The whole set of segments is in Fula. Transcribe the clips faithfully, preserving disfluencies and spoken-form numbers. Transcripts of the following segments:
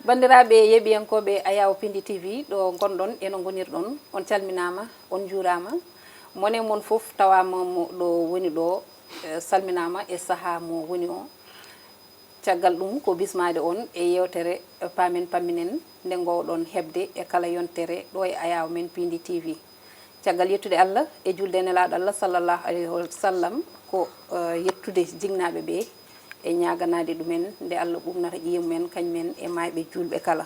Banndiraaɓe yeeɓiyankooɓe Ayaw Pindi T V, ɗo ngonɗon e no ngonirɗon, on calminaama, on njuuraama. Mone mon fof tawaama mo ɗo woni ɗo, eh, salminaama e sahaa mo woni o. Caggal ɗum ko bismaade on e yeewtere, eh, Paamen Pamminen nde ngoowɗon heɓde e kala yontere ɗo e Ayaw men Pindi T V. Caggal yettude Allah e julde e nelaaɗo Allah sallallahu alayhi wa sallam, ko, eh, yettude jinnaaɓe ɓe e ñaaganaade ɗumen nde Allah ɓuuɓnata ƴiye mumen kañumen e maayɓe juulɓe kala.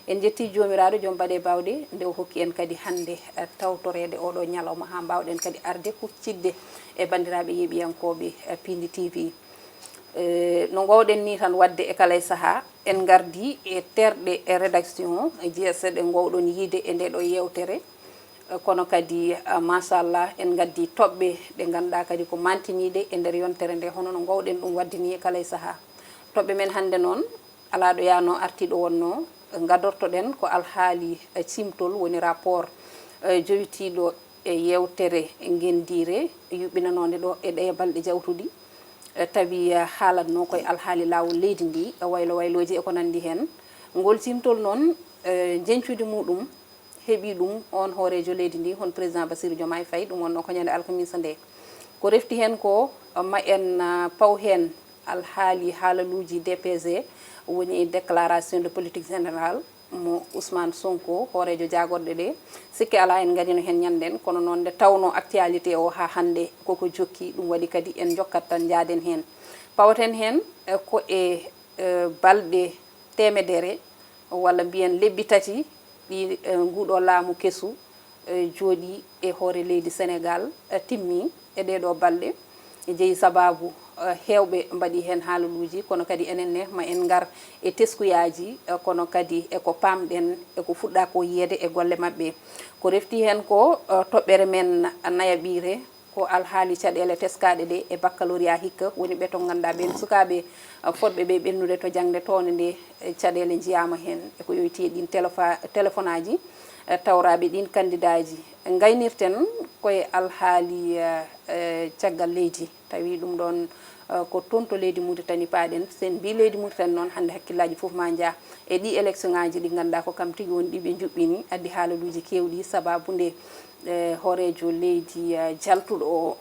En njetti Joomiraaɗo joom baɗe baawɗe nde o hokki en kadi hannde, eh, tawtoreede oɗo ñalawma haa mbaawɗen kadi arde huccitde e banndiraaɓe yeeɓiyankooɓe, eh, Pindi T V. Eh, no ngoowɗen ni tan waɗde e kala e sahaa, en ngardi e terɗe e rédaction, eh, jeese ɗe ngoowɗon yiide e nde ɗo yeewtere. Eh, kono kadi, eh, machallah, en ngaddi toɓɓe ɗe ngannduɗaa kadi ko mantiniiɗe e nder yontere nde, hono no ngoowɗen ɗum waɗde ni e kala e sahaa. Toɓɓe men hannde noon, alaa ɗo yaano artiiɗo wonno, ngadortoɗen ko alhaali, eh, cimtol, woni rapport, eh, jowitiiɗo e yeewtere ngenndiire yuɓɓinanoonde ɗo e ɗee balɗe jawtuɗi, eh, tawi, eh, haalatnoo koye alhaali laawol leydi ndi, eh, waylo waylooji e ko nanndi heen. Ngol cimtol noon, eh, njeñcuudi muɗum heɓi ɗum on hooreejo leydi ndi, hon président Bassirou Diomaye Faye, ɗum wonnoo ko ñande alkamisa nde. Ko refti heen ko, eh, ma en, eh, paw heen alhaali haalaluuji D P G, woni déclaration de politique générale mo Ousmane Sonko, hooreejo jaagorɗe ɗe. Sikke alaa en nganino heen ñannden, kono noon nde tawnoo actualité o haa hannde koko jokki, ɗum waɗi kadi en njokkat tan njaaden heen. Pawaten heen, eh, ko e, eh, balɗe teemedere walla mbiyen lebbi tati ɗi, eh, nguuɗo laamu kesu, eh, jooɗii e hoore leydi Senegaal, eh, timmi e ɗee ɗoo balɗe. Jeyi sabaabu, eh, heewɓe mbaɗi heen haalaluuji, kono kadi enen ne ma en ngar e teskuyaaji, eh, kono kadi e ko paamɗen e ko fuɗɗaa ko yiyeede e golle maɓɓe. Ko refti heen ko, eh, toɓɓere men nayaɓiire, ko alhaali caɗeele teskaaɗe ɗe e baccalauréat hikka, woni ɓe to ngannduɗaa ɓeen sukaaɓe, eh, fotɓe ɓe ɓennude to jaŋde toowde nde, eh, caɗeele njiyaama heen e ko yoyti e ɗiin téléfa-, téléphonaaji, eh, tawraaɓe ɗiin kandidaaji. Ngaynirten koye alhaali, eh, eh, caggal leydi, tawi ɗum ɗoon, eh, ko toon to leydi Mauritanie paaɗen. So en mbii leydi Mauritanie noon, hannde hakkillaaji fof ma njah e ɗii élection ŋaaji ɗi ngannduɗaa ko kam tigi woni ɗi ɓe njuɓɓini, addi haalaluuji keewɗi sabaabu nde, eh, hooreejo leydi, eh, jaltuɗo o,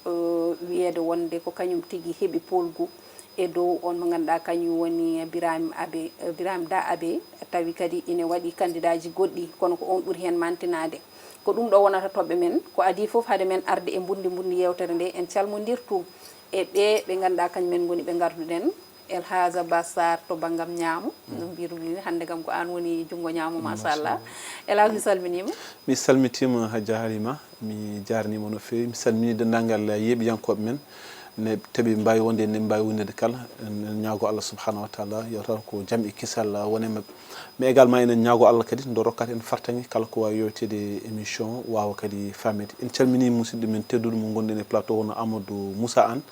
eh, wiyeede wonde ko kañum tigi heɓi poolgu e dow on mo ngannduɗaa kañum woni Birahim Abe, eh, Birahim Da Abe, tawi kadi ine waɗi kandidaaji goɗɗi, kono ko on ɓuri heen mantinaade. Ko ɗum ɗo wonata toɓɓe men, ko adii fof hade men arde e mbundi mbundi yeewtere nde, en calmondirtu e ɓe ɓe ngannduɗaa kañum en ngoni ɓe ngarduɗen. El Hadj Abbas Sarr to banngam ñaamo, no mbiruɗen ni, hannde kam ko aan woni junngo ñaamo, machallah. El Hadj, mi salminiima. Mi salmitiima, Hajja Halima, mi jaarniima no feewi. Mi salmini denndaangal yeeɓiyankooɓe men, ne tawi mbaawi wonde, ne mbaawi wonirde kala. En, en ñaago Allah subhanahu wa taala, yo taw ko jam e kisal wone maɓɓe. Mais également, enen ñaago Allah kadi, ndo rokkat en fartaŋŋe kala ko waawi yewteede e émission, waawa kadi faameede. En calmini musidɗo men tedduɗo mo ngonɗen e plateau, hono Amadou Moussa Anne.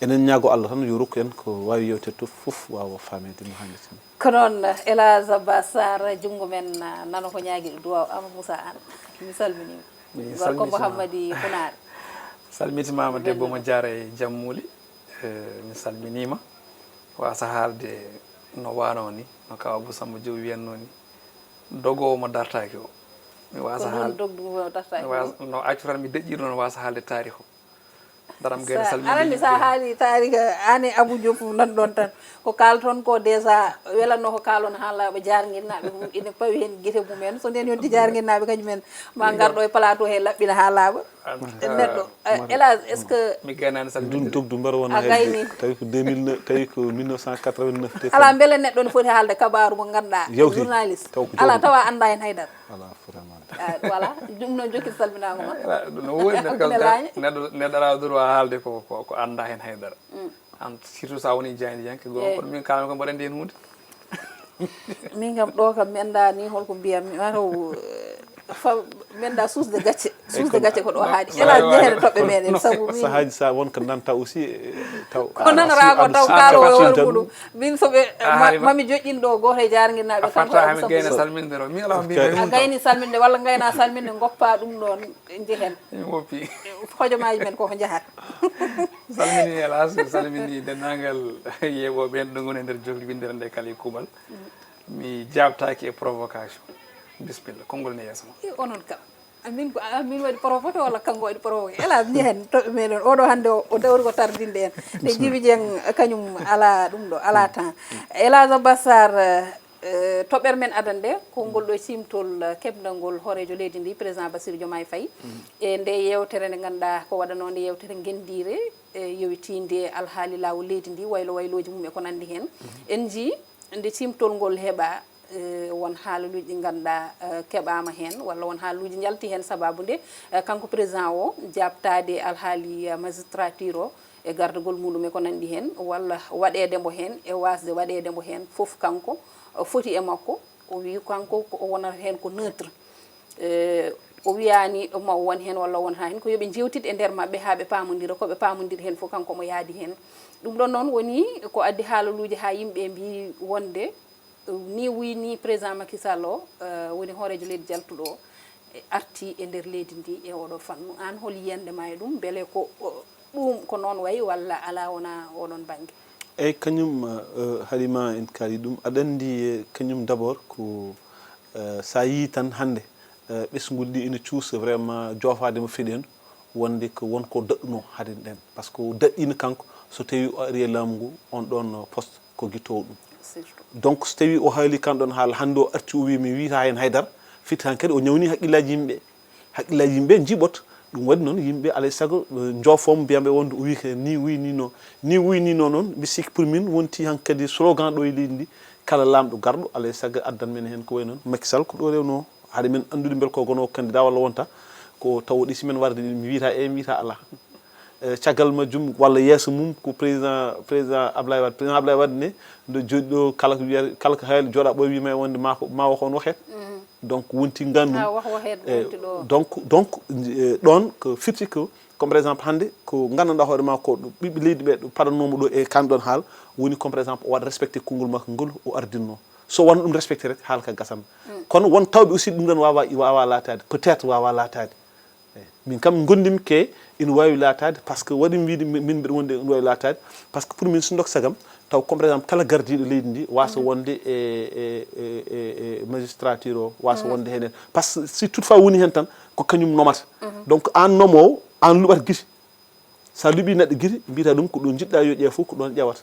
Enen ñaago Allah tan yo rokku en ko waawi yewteede to fof waawa faameede no haanirta ni. Ko noon, El Hadj Abbas Sarr, junngo men, ah, nano ko ñaagi duwaaw. Amadou Moussa Anne, mi salminiima. Mi Gorko salmitiima. Mouhammadi Kunaare. Salmitimaama, debbo mo jaara e jammuuli. Eh, mi salminiima. Waasa haalde no waanoo ni, no Kaw Abou Samba Diop wiyatnoo ni, dogoowo mo dartaaki o. Mi waasa Ko noon haalde, dogdu mo dartaaki mi waasa, o. No accu tan mi deƴƴiɗo noon waasa haalde taarihu. Daram gayno Sa, salminde aɗa anndi sa yimɓe. Haali taarihu, aan e Abou Diop fof nan ɗoon tan. Ko kaalton ko déjà welatnoo ko kaalon haa laaɓa, jaarnginnaaɓe mum ina pawi heen gite mum en. So ndeen yonti jaarnginnaaɓe kañum en, ma ngar ɗo e plateau he laɓɓina haa laaɓa. En neɗɗo, eh, El Hadj, est-ce que mi gaynaani salminde. Ɗum tugdu mbar wona a gayni. Tawi ko deux mille neuf, tawi ko mille neuf cent quatre-vingt-neuf te. Alaa, mbele neɗɗo ne foti haalde kabaaru mo ngannduɗaa, yawti, journaliste. Taw ko alaa, jawdi. Tawa annda heen haydara. Alaa, vraiment. Ah, voilà, ɗum noon jokkit salminaango ma. Alaa, ɗum no woodi, neɗɗo kam, Hakkunde laañe. Neɗɗo, neɗɗo alaa droit haalde ko, ko, ko annda heen haydara. Mm. An, surtout so a woni jaayndiyanke, goo, eey, kono min kaalmi ko mbaɗa ndeen huunde. Min kam ɗo kam mi annda ni holko mbiyammi, mataw, eh, fa, mi annda suusde gacce. Suusde gacce ko ɗo haaɗi. Ela jeere toɓɓe meɗen, sabu min sahaaji sa won ko nanta aussi, eh, taw ko nanora ko taw kaalo o e hoore muɗum. Min soɓe, ma, mami joƴƴin ɗo gooto e jaarnginnaɓe kanko fatta hami gayna salminde ro. Mi ala mbi a gayni salminde walla gayna salminde, goppa ɗum ɗon, jehen. Mi woppi. Hojomaaji men koko njahat. Salmini, hélas, salmini denndaangal yeeɓooɓe en ɗo ngoni e nder jokli winndere nde kala e kuuɓal. Mi jaabtaaki e provocation. Bisimilla, konngol ne yeeso ma. I onon kam. Amin ko amin waɗi provoqué walla kanko waɗi provoqué? Ela mi heen toɓɓe meɗen oɗo hannde o o dawri ko tardinde en. Nde Jibi Dieng kañum ala ɗum ɗo, ala temps. Elaza Bassar, eh, toɓɓere men adande ko ngol ɗo ciimtol, eh, keɓndagol hooreejo leydi ndi, président Bassirou Diomaye Faye. E nde yewtere nde ngannduɗaa ko waɗanoo nde yewtere ngenndiire, e yowitiinde alhaali laawol leydi ndi, waylo waylooji mum e ko nanndi heen. En njii nde ciimtol ngol heɓaa, eh, won haalaluuji ɗi ngannduɗaa, eh, keɓaama heen walla won haalaluuji njalti heen, sabaabu nde, eh, kanko président o jaabtaade alhaali, eh, magistrature o e gardagol muɗum e ko nanndi heen, walla waɗeede mbo heen e waasde waɗeede mbo heen fof kanko, eh, foti e makko. O wii kanko ko o wonata heen ko neutre. Eh, o wiyaani ma o won heen walla o wonata heen, ko yo ɓe njeewtit e nder maɓɓe haa ɓe paamondira, ko ɓe paamondiri heen fof kanko omo yaadi heen. Ɗum ɗoon noon woni ko addi haalaluuji haa yimɓe mbii wonde, eh, ni wii ni président Macky Sall o, eh, woni hooreejo leydi jaltuɗo o, eh, arti e nder leydi ndi e oɗo fannu. Aan hol yiyannde ma e ɗum, mbele ko, o, ɗum ko noon wayi walla alaa wonaa oɗon bannge? Eeyi, kañum, eh, Halima en kaali ɗum. Aɗa anndi, eh, kañum d'abord ko, eh, so a yii tan hannde, eh, ɓesnguuji ɗi ina cuusa vraiment joofaade mo feɗi en, wonde ko won ko daɗɗunoo haaɗi en ɗeen. Par ce que o daɗɗiino kanko, so tawii o arii e laamu ngu, oon ɗoon poste ko gittoowo ɗum. Donc so tawii o haalii kan ɗoon haala, hannde o arti o wii mi wiyataa heen hay dara, firti han kadi o ñawnii hakkillaaji yimɓe. Hakkillaaji yimɓe njiɓoto. Ɗum waɗi noon yimɓe alaa e sago, eh, njoofoo mo, mbiya ɓe wonde o wii ko nii wii nii noo. Nii wii nii noo noon, mi sikki pour min wonti han kadi slogan ɗo e leydi ndi, kala laamɗo garɗo alaa e sago addan men heen ko wayi noon. Macky Sall ko ɗo rewnoo, hade men anndude mbele ko gonoowo candidat walla wonta, ko taw o ɗisi men warde ɗin, mi wiyataa eeyi, mi wiyataa alaa. Eh, caggal majjum walla yeeso mum ko président, président Ablaye Wade. Président Ablaye Wade ne, nde jooɗi ɗo kala ko wiyata, kala ko haali jooɗa ɓooy wii ma e wonde ma ko, ma wax on waxeet. Donc wonti nganndu. Ha wax waxeet, eh, wonti ɗo. Donc, donc, eh, ɗoon ko firti ko, comme par exemple hannde ko nganndanɗaa hoore ma ko ɗo ɓiɓɓe leydi ɓe ɗo paɗannoomo ɗo e kan ɗoon haal, woni comme par exemple o waɗa respecté konngol makko ngol o ardinnoo. So won ɗum respecté rek haala ka gasan. Kono won tawɓe aussi ɗum ɗoon waawa, waawa laataade, peut-être waawa laataade. Eyi. Min kam ngonndimi ke ina waawi laataade, par ce que waɗi mi wiide min mbiɗa wonde ina waawi laataade, par ce que pour min so ndok sagam, taw comme par exemple kala gardiiɗo leydi ndi waasa wonde e, e, e, e, e magistrature o, waasa wonde heen. Par ce que si toutefois woni heen tan, ko kañum nomata. Donc aan nomoowo, aan luɓata gite. So a luɓii neɗɗo gite, mbiyata ɗum ko ɗo njiɗɗa yo ƴeew fof ko ɗoon ƴeewata.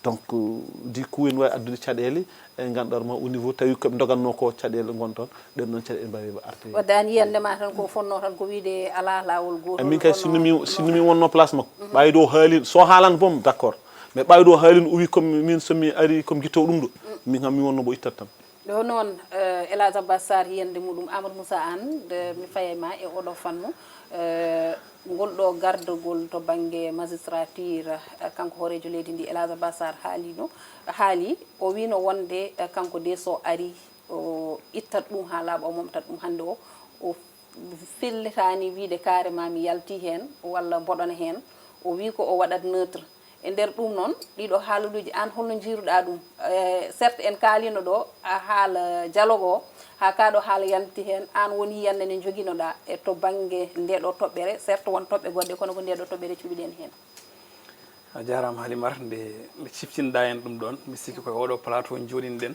Donc, du coup ene waawi addude caɗeele, e ngannduɗaa ma au niveau tawi ko ɓe ndogannoo ko caɗeele ngon toon, ɗen ɗoon caɗeele mbaawi artude. Wadde aan yiyannde ma tan ko fonnoo tan ko wiyde alaa laawol gootol. Min kay sinno mi, sinno mi wonnoo place makko. Ɓaawi ɗo haalino, so haalano boom, d'accord. Mais ɓaawi ɗo haalino, o wii comme min so mi arii comme gittoowo ɗum ɗo, min kam mi wonnoo mbo ittat tan. Ɗo noon, eh, Elaza Bassar yiyannde muɗum Amadou Moussa Anne, nde mi faya e ma e oɗo fannu, eh, ngol ɗo gardagol to bannge magistrature, eh, kanko hooreejo leydi ndi Elaza Bassar haalino, haali, o wiino wonde, eh, kanko de so ari, o ittat ɗum haa laaɓa, o momtat ɗum hannde o, o fellitaani wiide carrément mi yalti heen walla mboɗona heen, o wii ko o waɗat neutre. E nder ɗum noon, ɗiɗo haalaluuji, aan holno njiiruɗaa ɗum? Eh, certes en kaalino ɗo, a haala dialogue o, haa kaa ɗo haala yalti heen, aan woni yiyannde nde njoginoɗaa e to bannge nde ɗo toɓɓere, certes won toɓɓe goɗɗe, kono ko nde ɗo toɓɓere cuɓiɗen heen. A jaaraama Halimata, nde, nde ciftinɗaa en ɗum ɗoon, mi sikki ko e oɗo plateau njooɗinɗen,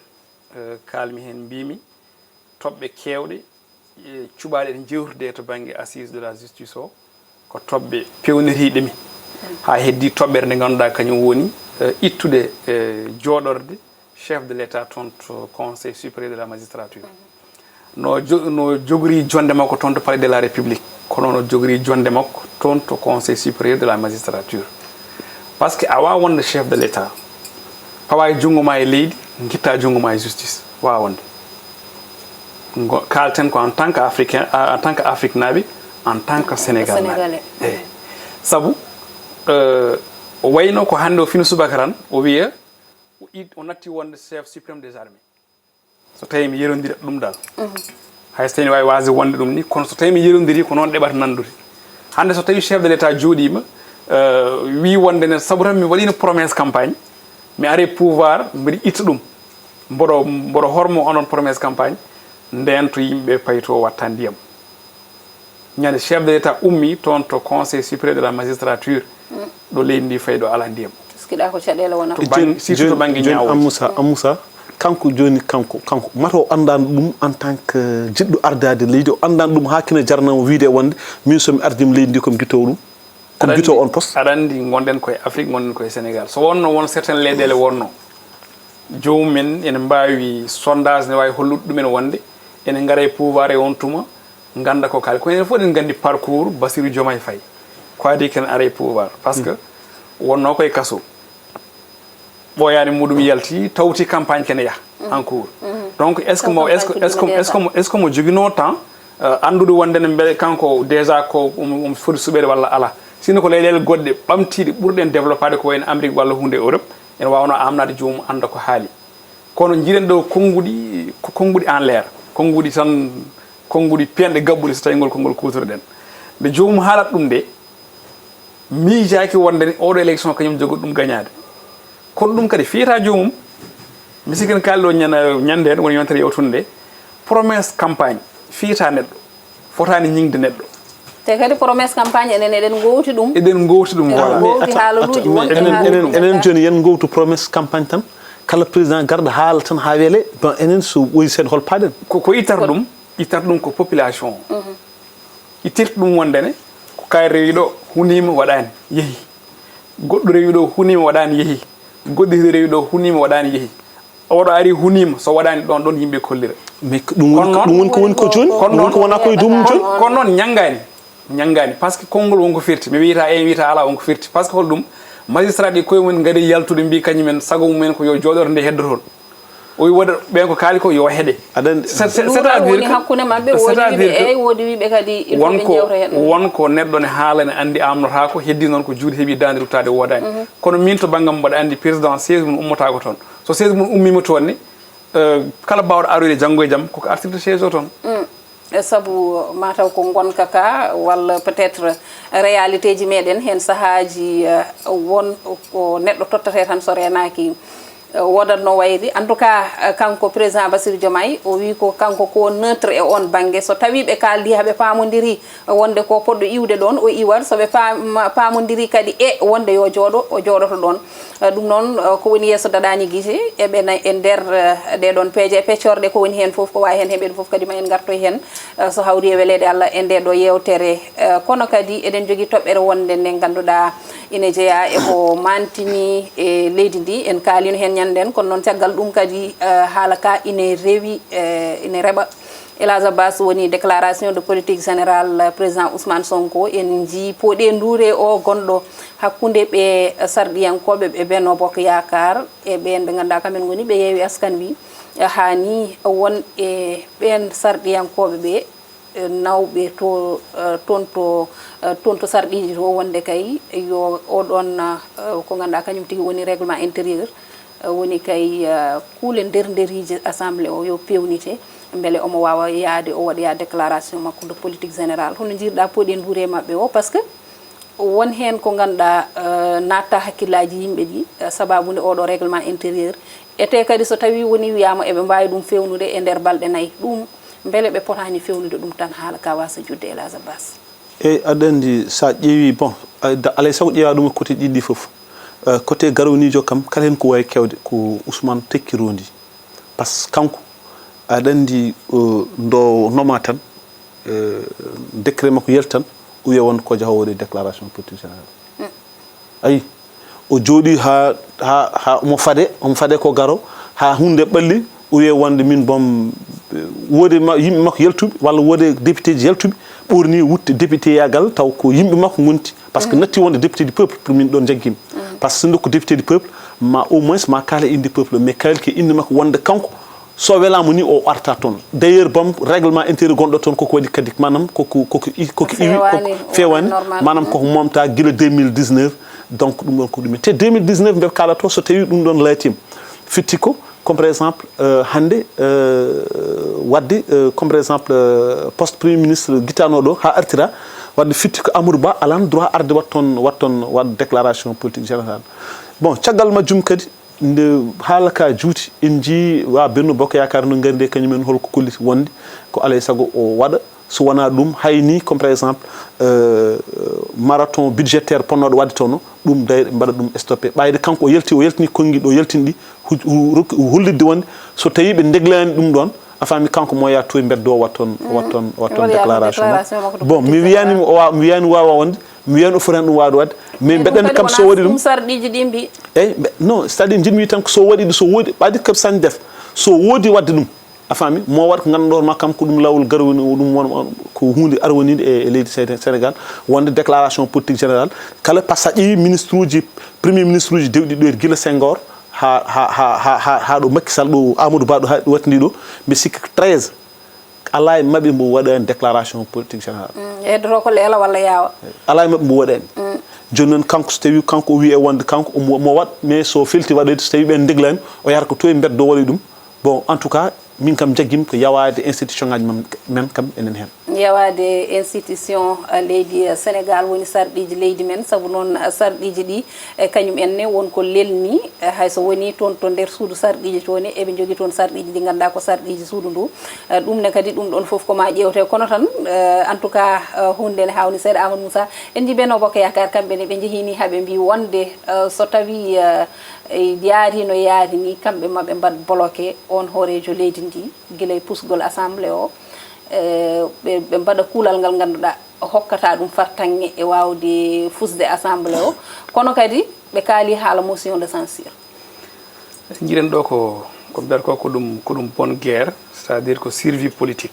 eh, kaalmi heen mbiimi toɓɓe keewɗe, e cuɓaaɗe ɗe njewtude to bannge assise de la justice o, ko toɓɓe peewniriiɗe mi. Haa heddii toɓɓere nde ngannduɗaa kañum woni, eh, ittude, eh, jooɗorde chef de l'État toon to Conseil supérieur de la magistrature. No jo-, no jogori jonnde makko toon to Palais de la République, kono no jogori jonnde makko toon to Conseil supérieur de la magistrature. Par ce que a waawaa wonde chef de l'État, pawaa e junngo ma e leydi, ngittaa junngo ma e justice. Waawaa wonde. Ngo-, kaalten ko en tant que Africain, en tant que Afrique naaɓe, en tant que Sénégal naaɓe. Sénégalais. Eyi. Sabu, eh, o wayno ko hannde o fino subaka tan, o wiya, o it-, o natti wonde chef suprême des armées. So tawii mi yerondirat ɗum dal. Hay so tawii ne waawi waasde wonde ɗum ni, kono so tawii mi yerondirii ko noon ɗeɓata nandude. Hannde so tawii chef de l'État jooɗiima, eh, wii wonde ne sabu tan mi waɗiino promesse campagne, mi ari pouvoir, mbiɗa itta ɗum. Mboɗo, mboɗo hormo onon promesse campagne, ndeen to yimɓe payto watta ndiyam. Ñande chef de l'État ummi toon to Conseil supérieur de la magistrature, ɗo leydi ndi fayi ɗo alaa ndiyam. Sikiɗa ko caɗeele wonata. To bang-, surtout to bannge ñaawo. Amusa, Amusa, Kanko jooni, kanko, kanko, mata o anndaano ɗum en tant que jiɗɗo ardaade leydi, o anndaano ɗum haa kina jarnamo wiyde wonde min so mi ardii leydi ndi ko mi gitoowo ɗum, ko mi gitoowo on poste. Aɗa anndi, ngonɗen koye Afrique, ngonɗen koye Sénégal. So wonno won certaines leyɗeele wonno, joomum en ene mbaawi, sondage ne waawi hollude ɗumen wonde ene ngara e pouvoir e on tuma, ngannda ko kaali. Ko enen fof eɗen nganndi parcours Bassirou Diomaye Faye. Ko adii ken ara e pouvoir. Parce que wonno koye kaso. Ɓooyaani muɗum yalti, tawti campagne kene yaha en cours. Donc, est-ce que mo, est-ce que, est-ce que, est-ce que mo, est-ce que mo joginoo temps, euh, anndude wonde ne mbele kanko déjà ko um, um foti suɓeede walla alaa? Sinno ko leyɗeele goɗɗe ɓamtiiɗe ɓurɗen développaade ko wayno Amérique walla huunde e Europe, ene waawnoo amnaade joomum annda ko haali. Kono njiɗen ɗo konnguɗi, ko konnguɗi en l'air, konnguɗi tan, konnguɗi peenɗe gaɓɓuɗe, so tawii ngol konngol kuutorɗen. Nde joomum haalat ɗum nde, miijaaki wonde ne oɗo élection kañum jogori ɗum gañaade. Kono ɗum kadi fiyata joomum. Mi sikki en kaali ɗo ñande, ñande heen woni yontere yawtunde nde. Promesse campagne fiyata neɗɗo, fotaani ñiŋde neɗɗo. Te kadi promesse campagne enen eɗen ngowti ɗum. Eɗen ngowti ɗum, voilà. Eɗen ngowti haalaluuji, wonti enen, haalaluuji enen, enen jooni yen ngowtu promesse campagne tan. Kala président garɗo haala tan haa weele. Bon, enen so ɓooyi seeɗa hol paaɗen? Ko, ko ittata ɗum, ittata ɗum ko population o. Ittirta ɗum wonde ne, ko kaari rewi ɗo, huniima, waɗaani, yehi. Goɗɗo rewi ɗo, huniima, waɗaani, yehi. Goɗɗo rewi ɗo, huniima, waɗaani, yehi. Oɗo ari, huniima, so waɗaani ɗon, ɗon yimɓe kollira. Mais ko ɗum woni, ɗum woni ko woni ko jooni? Kono ɗum woni ko wona ko e duumum jooni? Kono noon ñanngaani. Ñanngaani. Parce que konngol wonko firti. Mi wiyata en, wiyata alaa wonko firti. Parce que hol ɗum? Magistrat ɗi koye mum ngari yaltude mbi kañumen sago mumen ko yo jooɗorde nde heddo toon. O wi woda ɓen ko kaali ko yo heɗe. Aɗa anndi, c'est-, c'est-, c'est-à-dire woni hakkunde maɓɓe, woodi wiɓe eey, woodi wiɓe kadi il faut ɓe jewta heen. Won ko neɗɗo ne haala ne anndi amnotaako, heddi noon ko juuɗe heɓi daande ruttaade woodaani. Kono min to banngam mbaɗa anndi président siège mum ummotaako toon. So siège mum ummiima toon ne, euh, kala baawɗo aroyde janngo e jam koko artirta siège o toon. E sabu mataw ko ngonka ka, walla peut-être réalité ji meɗen, heen sahaaji, eh, won ko neɗɗo tottata tan so reenaaki, eh, wodat no wayri. En tout cas, eh, kanko président Bassirou Diomaye, o wi ko kanko ko neutre e on bannge. So tawi ɓe kaaldi, haɓe paamondiri wonde ko poɗɗo iwde ɗon, o iwat. So ɓe paam-, paamondiri kadi e wonde yo jooɗo, o jooɗoto ɗon. Eh, ɗum noon, eh, ko woni yeeso daɗaani gite, eɓena e nder, eh, ɗee ɗoon peeje e peccorɗe, ko woni heen fof, ko waawi heen heɓeede fof kadi ma en ngartoy heen, eh, so hawri e weleede Allah e ndee ɗoo yeewtere. Eh, kono kadi eɗen njogii toɓɓere wonde nde ngannduɗaa ine jeyaa e ko maantini e leydi ndi. En kaaliino heen ñannden, kono noon caggal ɗum kadi, eh, haala ka ine rewi, eh, ine reɓa. El Hadj Abbas, woni déclaration de politique générale président Ousmane Sonko. En njii pooɗee nduure o gonɗo hakkunde ɓe sarɗiyankooɓe ɓe Benno Bokk Yaakaar e ɓeen ɓe ngannduɗaa kamen ngoni ɓe Yewwi Askan Wi. Haa ni won e ɓeen sarɗiyankooɓe ɓe, eh, nawɓe to, eh, toon to, eh, toon to sarɗiiji to, wonde kay yo oɗon, eh, ko ngannduɗaa kañum tigi woni règlement intérieur, eh, woni kay, eh, kuule nder nderiije assemblée o yo peewnite, mbele omo waawa yahde o waɗoya déclaration makko de politique générale. Hono njiirɗaa pooɗee nduure maɓɓe o, parce que won heen ko ngannduɗaa, eh, natta hakkillaaji yimɓe ɗi, eh, sababu nde oɗo règlement intérieur. Ete kadi so tawi woni wiyaama eɓe mbaawi ɗum feewnude e nder balɗe nayi, ɗum mbele ɓe potaani feewnude ɗum tan haala ka wasa juutde, El Hadj Abbas? Eyi, aɗa anndi, so a ƴeewi, bon, a-, da-, alay sago ƴeewa ɗum e côté ɗiɗi ɗi fof. Eh, côté garowniijo kam, kala heen ko waawi kewde, ko Ousmane tekki rondi. Par ce que kanko, aɗa anndi, eh, ndo noma tan, eh, décret makko yalti tan, o wiya wonde ko jahoowo waɗi déclaration politique générale. Ayi, o jooɗii haa, haa, haa omo fade, omo fade ko garo, haa huunde ɓalli, o wiya wonde min boom, woodi ma-, yimɓe makko yaltuɓe, walla woodi député ji yaltuɓe, ɓoorni wutte député yagal, taw ko yimɓe makko ngonti. Par ce que natti wonde député du peuple, pour min ɗon jaggima. Par ce que so nokku député du peuple, ma au moins ma kaala inde peuple, mais kaalki inde makko wonde kanko, so welaama ni o arta toon. D'ailleurs, boom, règlement intérieur gonɗo toon koko waɗi kadi, maanaam koko, koko i-, koko iwi, koko feewaani, normal. Maanaam koko momta gila deux mille dix-neuf, donc ɗum ɗon ko ɗum. Te deux mille dix-neuf, mbe kaalata so tawi ɗum ɗon laatiima. Fitti ko, comme par exemple, euh, hannde, euh, waɗde, euh, comme par exemple, euh, poste premier ministre gittanooɗo haa artira, waɗde fitti ko Amadou Ba alaa droit arde waɗ toon, waɗ toon, waɗ déclaration politique générale. Bon, caggal majjum kadi, nde haala ka juuti, en njii wa Benno Bokk Yaakaar no ngari nde, kañum en holko kolliti wonde ko alay sago o waɗa, So wonaa ɗum, hay ni, comme par exemple, euh, marathon budgétaire potnooɗo waɗde toon, ɗum day ɓe mbaɗa ɗum stoppé. Ɓayde kanko o yalti, o yaltini konngi ɗo, yaltini ɗi, hu-, hu-, rokki, hollitde wonde so tawii ɓe ndeglaani ɗum ɗoon, a faami, kanko mo yaha toon mbeddo o waɗa toon, o waɗa toon, o waɗa toon déclaration makko. Bon, mi wiyaani mo o waawa, mi wiyaani waawa wonde, mi wiyaani o fotaani ɗum waawde waɗde, mais mbeɗen kam so waɗi ɗum. Sarɗiiji ɗi mbi. Eyi, mbe-, non, c'est-à-dire, njiɗmi tan ko so waɗi ɗum, so woodi, ɓayde kam sañ def, so woodi waɗde ɗum, a faami, mo waɗ ko ngannduɗaa ma kam ko ɗum laawol garwani o, ɗum won, ko huunde arwaniinde e, e leydi Séné-, Sénégal, wonde déclaration politique générale, kala, par ce que a ƴeewi ministre uji, premier ministre uji dewɗi ɗo, gila Senghor, haa, haa, haa, haa, haa, haa ɗo Macky Sall ɗo, Amadou Ba ɗo, haa ɗo wattindi ɗo, mbi sikki ko treize, alaa e maɓɓe mbo waɗaani déclaration politique générale. Mm, heddoto ko leela walla yaawa. Alaa e maɓɓe mbo waɗaani. Mm. Jooni noon kanko, so tawii kanko o wiyi e wonde kanko omo, mo waɗ, mais so felti waɗoyde, so tawii ɓeen ndeglaani, o yahata ko toon e mbeddo waɗoya ɗum. Bon, en tout cas, min kam njaggim ko yawaade institution ngaji men, men kam enen heen. Yawaade institution, eh, leydi, eh, Sénégal woni sarɗiiji leydi men, sabu noon, eh, sarɗiiji ɗi, eh, kañum en ne won ko lelni, eh, hay so woni toon to nder suudu sarɗiiji to ne, eɓe njogi toon sarɗiiji ɗi ngannduɗaa ko sarɗiiji suudu ndu. Eh, ɗum ne kadi, ɗum ɗoon fof ko ma ƴeewte. Kono tan, eh, en tout cas, eh, huunde ne haawni seeɗa. Amadou Moussa, en njii Benno Bokk Yaakaar, kamɓe ne ɓe njehii ni haa ɓe mbi wonde, eh, so tawii, eh, e yaari no yaari ni, kamɓe ma ɓe mbaɗ bloqué on hooreejo leydi ndi, gila e pusgol assemblée o, eh, ɓe, ɓe mbaɗa kuulal ngal ngannduɗaa hokkata ɗum fartaŋŋe e waawde fusde assemblée o. Kono kadi ɓe kaali haala motion de censure. Njiɗen ɗo ko, ko mbiyata ko, ko ɗum, ko ɗum bonne guerre, c'est-à-dire ko survie politique.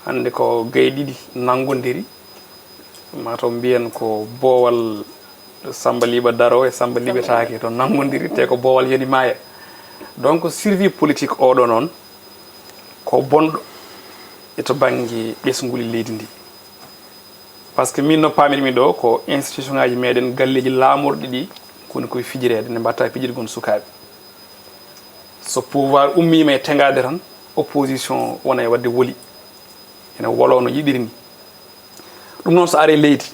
Hannde ko gaye ɗiɗi nanngodiri, maa taw mbiyen ko boowal Samba Liɓa daroo e Samba Liɓetaake to nanngodiri, te ko boowal yani maaya. Donc, survie politique oɗo noon ko bonɗo e to bannge ɓesnguli leydi ndi. Par ce que min no paamirmi ɗo, ko institution ngaji meɗen, galleji laamorɗi ɗi koni koye fijireede, ne mbatta pijirgol sukaaɓe. So pouvoir ummiima e teŋaade tan, opposition wona e waɗde woli, ene woloo no yiɗiri ni. Ɗum noon, so ari e leydi,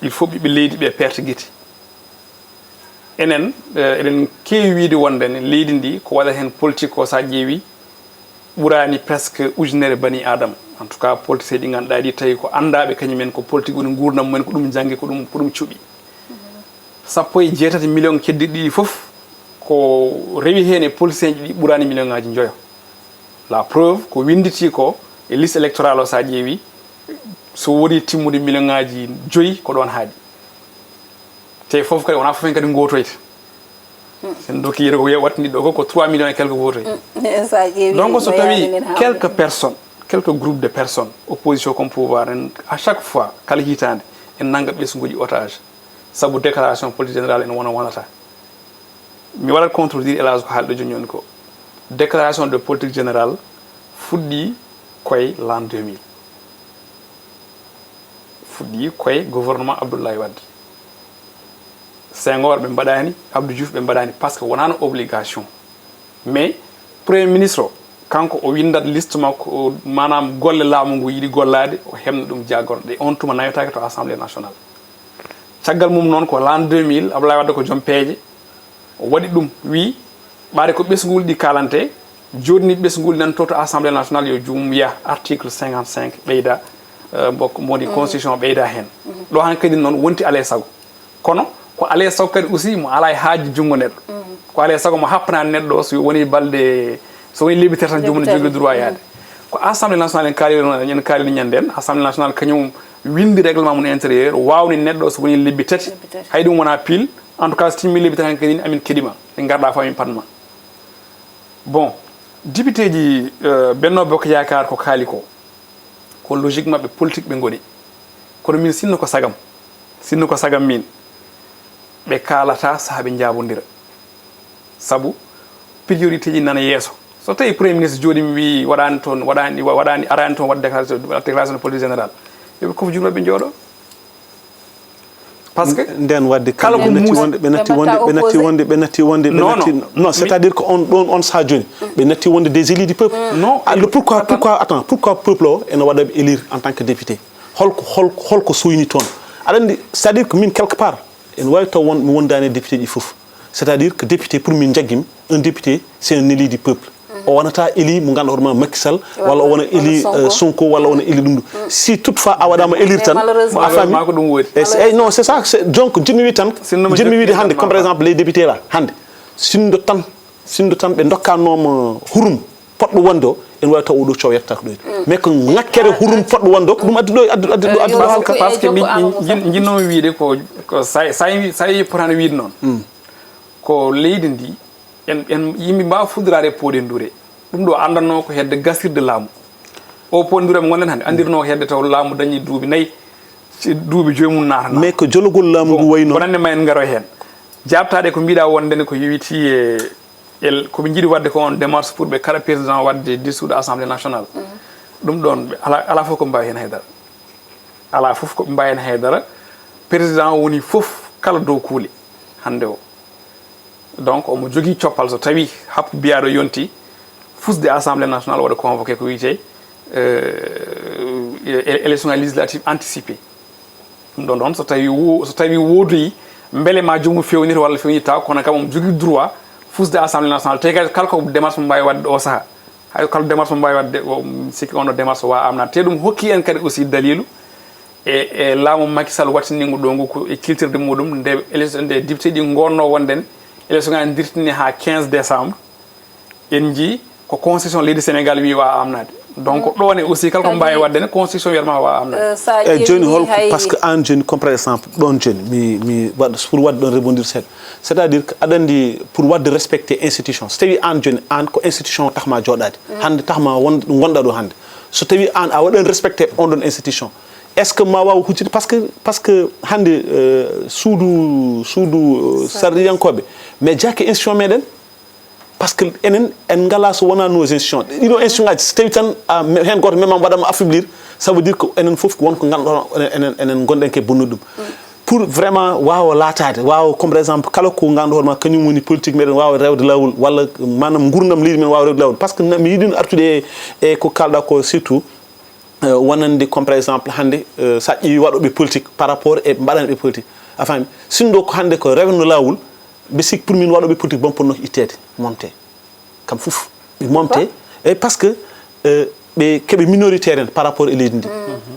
il faut ɓiɓɓe leydi ɓe perte gite. Enen, eh, eɗen keewi wiide wonde ne leydi ndi ko waɗata heen politique ko, so a ƴeewi, ɓuraani presque ujunere bani Aadama. En tout cas, politiciens ɗi ngannduɗaa ɗi tawi ko anndaaɓe kañum en, ko politique woni nguurndam mumen, ko ɗum njanngi, ko ɗum, ko ɗum cuɓi. Sappo e jeetati million keddiiɗi ɗi fof, ko rewi heen e politiciens ji ɗi ɓuraani million ngaaji njoyo. La preuve, ko winnditi ko e liste électorale o, so a ƴeewi, so woni timmude million ngaaji joyi, ko ɗoon haaɗi. Te fof kadi, wonaa fof en kadi ngootoyta. Sen dokki yeru ko wattini ɗo ko, ko trois millions et quelques votes. Mm. Donc, so tawi quelques personnes, quelques groupes de personnes, opposition comme pouvoir, en, à chaque fois, kala hitaande, en nannga ɓesnguuji otage. Sabu déclaration politique générale en wona wonata. Mi waɗat contredire élage ko haalɗo jooni jooni ko. Déclaration de politique générale fuɗɗi koye l'an deux mille. Fuɗɗi koye gouvernement Abdoulaye Wade. Senghor ɓe mbaɗani, Abdou Diouf ɓe mbaɗani, par ce que wonano obligation. Mais Premier ministre o, kanko o windat liste makko, o, maanaam golle laamu ngu yiɗi gollaade, o heɓna ɗum jaagorɗe. On tuma nayotaake to Assemblée nationale. Caggal mum noon ko l'an deux mille, Abdoulaye Wade ko joom peeje, o waɗi ɗum, wi, ɓaade ko ɓesnguuli ɗi kaalante, joɗni ɓesnguuli nan to, to Assemblée nationale, yo jum wiya article cinquante-cinq ɓeyda, eh, mbo, mbo woni constitution ɓeyda heen. Ɗo han kadi noon wonti alay sago. Kono ko alay sago kadi aussi mo ala e haaji junngo neɗɗo. Ko alay sago mo happanaani neɗɗo o, so woni balɗe, so woni lebbi tati tan joomum ne jogii droit yaade. Ko Assemblée nationale en kaali, en kaali ñande en, Assemblée nationale kañum winndi règlement mum intérieur, waawni neɗɗo o so woni lebbi tati. Lebbi tati. Hay ɗum wona pile, en tout cas, so timmi lebbi tati han kadi amin keɗima, en ngarɗa fof amin patma. Bon, député ji, euh, Benno Bokk Yaakaar ko kaali ko, ko logique maɓɓe politique ɓe ngoni. Kono min sinno ko sagam, sinno ko sagam min, ɓe kaalata saha ɓe njaabondira. Sabu priorité ji nana yeeso. So tawi Premier ministre jooɗi mi wi waɗani toon, waɗani, waɗani, arani toon waɗde déclaration, déclaration de politique générale, yoɓe kof juuɗe maɓɓe njooɗo. Parce que nden wadde kala ko muusi. Ɓe natti wonde, ɓe natti wonde, ɓe natti wonde, ɓe natti, non, c'est-à-dire que on ɗon, on saha jooni, ɓe natti wonde des élus du peuple. Non. Ah, le pourquoi, pourquoi, attends, pourquoi peuple o ene waɗa ɓe élire en tant que député? Holko, holko, holko soyni toon? Aɗa anndi, c'est-à-dire que min, quelque part, ene waawi taw won, mi wondaani e député ji fof. C'est-à-dire que député, pour min, njaggim, un député, c'est un élu du peuple. o wonata élu mo ngannduɗaa hoore ma Macky Sall, walla o wona élu, euh, Sonko, walla o wona élu ɗum ɗum. Si toutefois a waɗaama élire tan, a faami? Maa ko ɗum woodi. E, e, non, c'est ça, c'est, donc, jiɗmi wi tan, jiɗmi wiide hannde, comme par exemple, les députés là, hannde, sinno tan, sinno tan ɓe ndokkanooma hurum poɗɗo wonde o, ene waawi taw oɗo coow yettaaka ɗo. Mais ko ŋakkere hurum poɗɗo wonde o, ko ɗum addi ɗo, addi, addi ɗo, addi ɗo halka. Parce que mi, mi jin-, jinnoomi wiide ko, ko sa, sa, sa yi potaani wiide noon. Ko leydi ndi, en, en yimɓe mbaawa fuddiraade e pooɗe ndure. Ɗum ɗo anndanno ko hedde gasirde laamu. O pooɗe ndure mo ngonɗen hannde, anndirno hedde taw laamu dañi duuɓi nayi, si duuɓi joyi mum naatana. Mais ko jologol laamu ngu wayi noon. Bonannde ma en ngaro heen. Jaabtaade ko mbiɗa wonde ne ko yowiti e, e ko ɓe njiɗi waɗde ko on démarche pour ɓe kala président waɗde dissoudre assemblée nationale. Ɗum ɗoon, ɓe ala, ala fof ko mbaawi heen haydara. Ala fof ko ɓe mbaawi heen haydara. Président woni fof kala dow kuule hannde o. Donc, omo jogii coppal so tawii happu biyaaɗo yonti, fusde assemblée nationale waɗa convoqué ko wiyetee, euh, é-, élection législative anticipée. Ɗum ɗon ɗon, so tawii wo-, so tawii woodoyi, mbele ma joomum fewnita walla fewnitaa, kono kam omo jogii droit fusde assemblée nationale. Te kadi kala ko démarche mo mbaawi waɗde o sahaa. Hay kala démarche mo mbaawi waɗde, o, mi sikki on ɗo démarche o waawaa amnaade. Te ɗum hokki en kadi aussi daliilu e, e laamu Macky Sall waɗtiniingu ɗo ngu ko e kiltirde muɗum nde élection, nde député ɗi ngonno wonde en élection ngaji ndirtini haa quinze décembre. En njii ko constitution leydi Sénégal wi waawaa amnaade. Donc ɗo ne aussi kala ko mbaawi waɗde ne constitution wiyata ma waawaa amnaade. Eh, jooni hol ko, parce que aan jooni comme par exemple ɗoon jooni mi, mi waɗa, pour waɗde ɗoon rebondir seeɗa. C'est-à-dire que aɗa anndi pour waɗde respecté institution, so tawii aan jooni, aan ko institution tax ma jooɗaade. Hannde tax ma won, ngonɗa ɗo hannde. So tawii aan a waɗaani respecté on ɗoon institution, est-ce que ma waaw huccitde? Parce que, parce que hannde, euh, suudu, suudu, euh, sarɗiyankooɓe, mais jaaki institution meɗen. Parce que enen, en ngalaa so wonaa nos institutions. Ɗiɗo institutions ngaji, so tawii tan, a, me-, heen gooto memaama waɗaama affaiblir, ça veut dire que enen fof ko won ko ngannduɗaa enen, enen, enen ngonɗen ke bonnude ɗum. Pour vraiment waawa laataade, waawa, comme par exemple, kala ko ngannduɗaa hoore ma, kañum woni politique meɗen waawa rewde laawol, walla maanaam nguurndam leydi men waawa rewde laawol. Parce que na-, mi yiɗino artude e, e ko kaalɗaa ko surtout, euh, wonande, comme par exemple, hannde, euh, so a ƴeewi waɗooɓe politique par rapport e mbaɗanɓe politique. A faami? Sinno ko hannde ko rewno laawol, mbe sikki pour min waɗooɓe politique bom ponno itteede, momte. Kam fof, ɓe momte. Quoi? Eyyi, parce que, euh, ɓe keɓe minoritaire en par rapport e leydi ndi.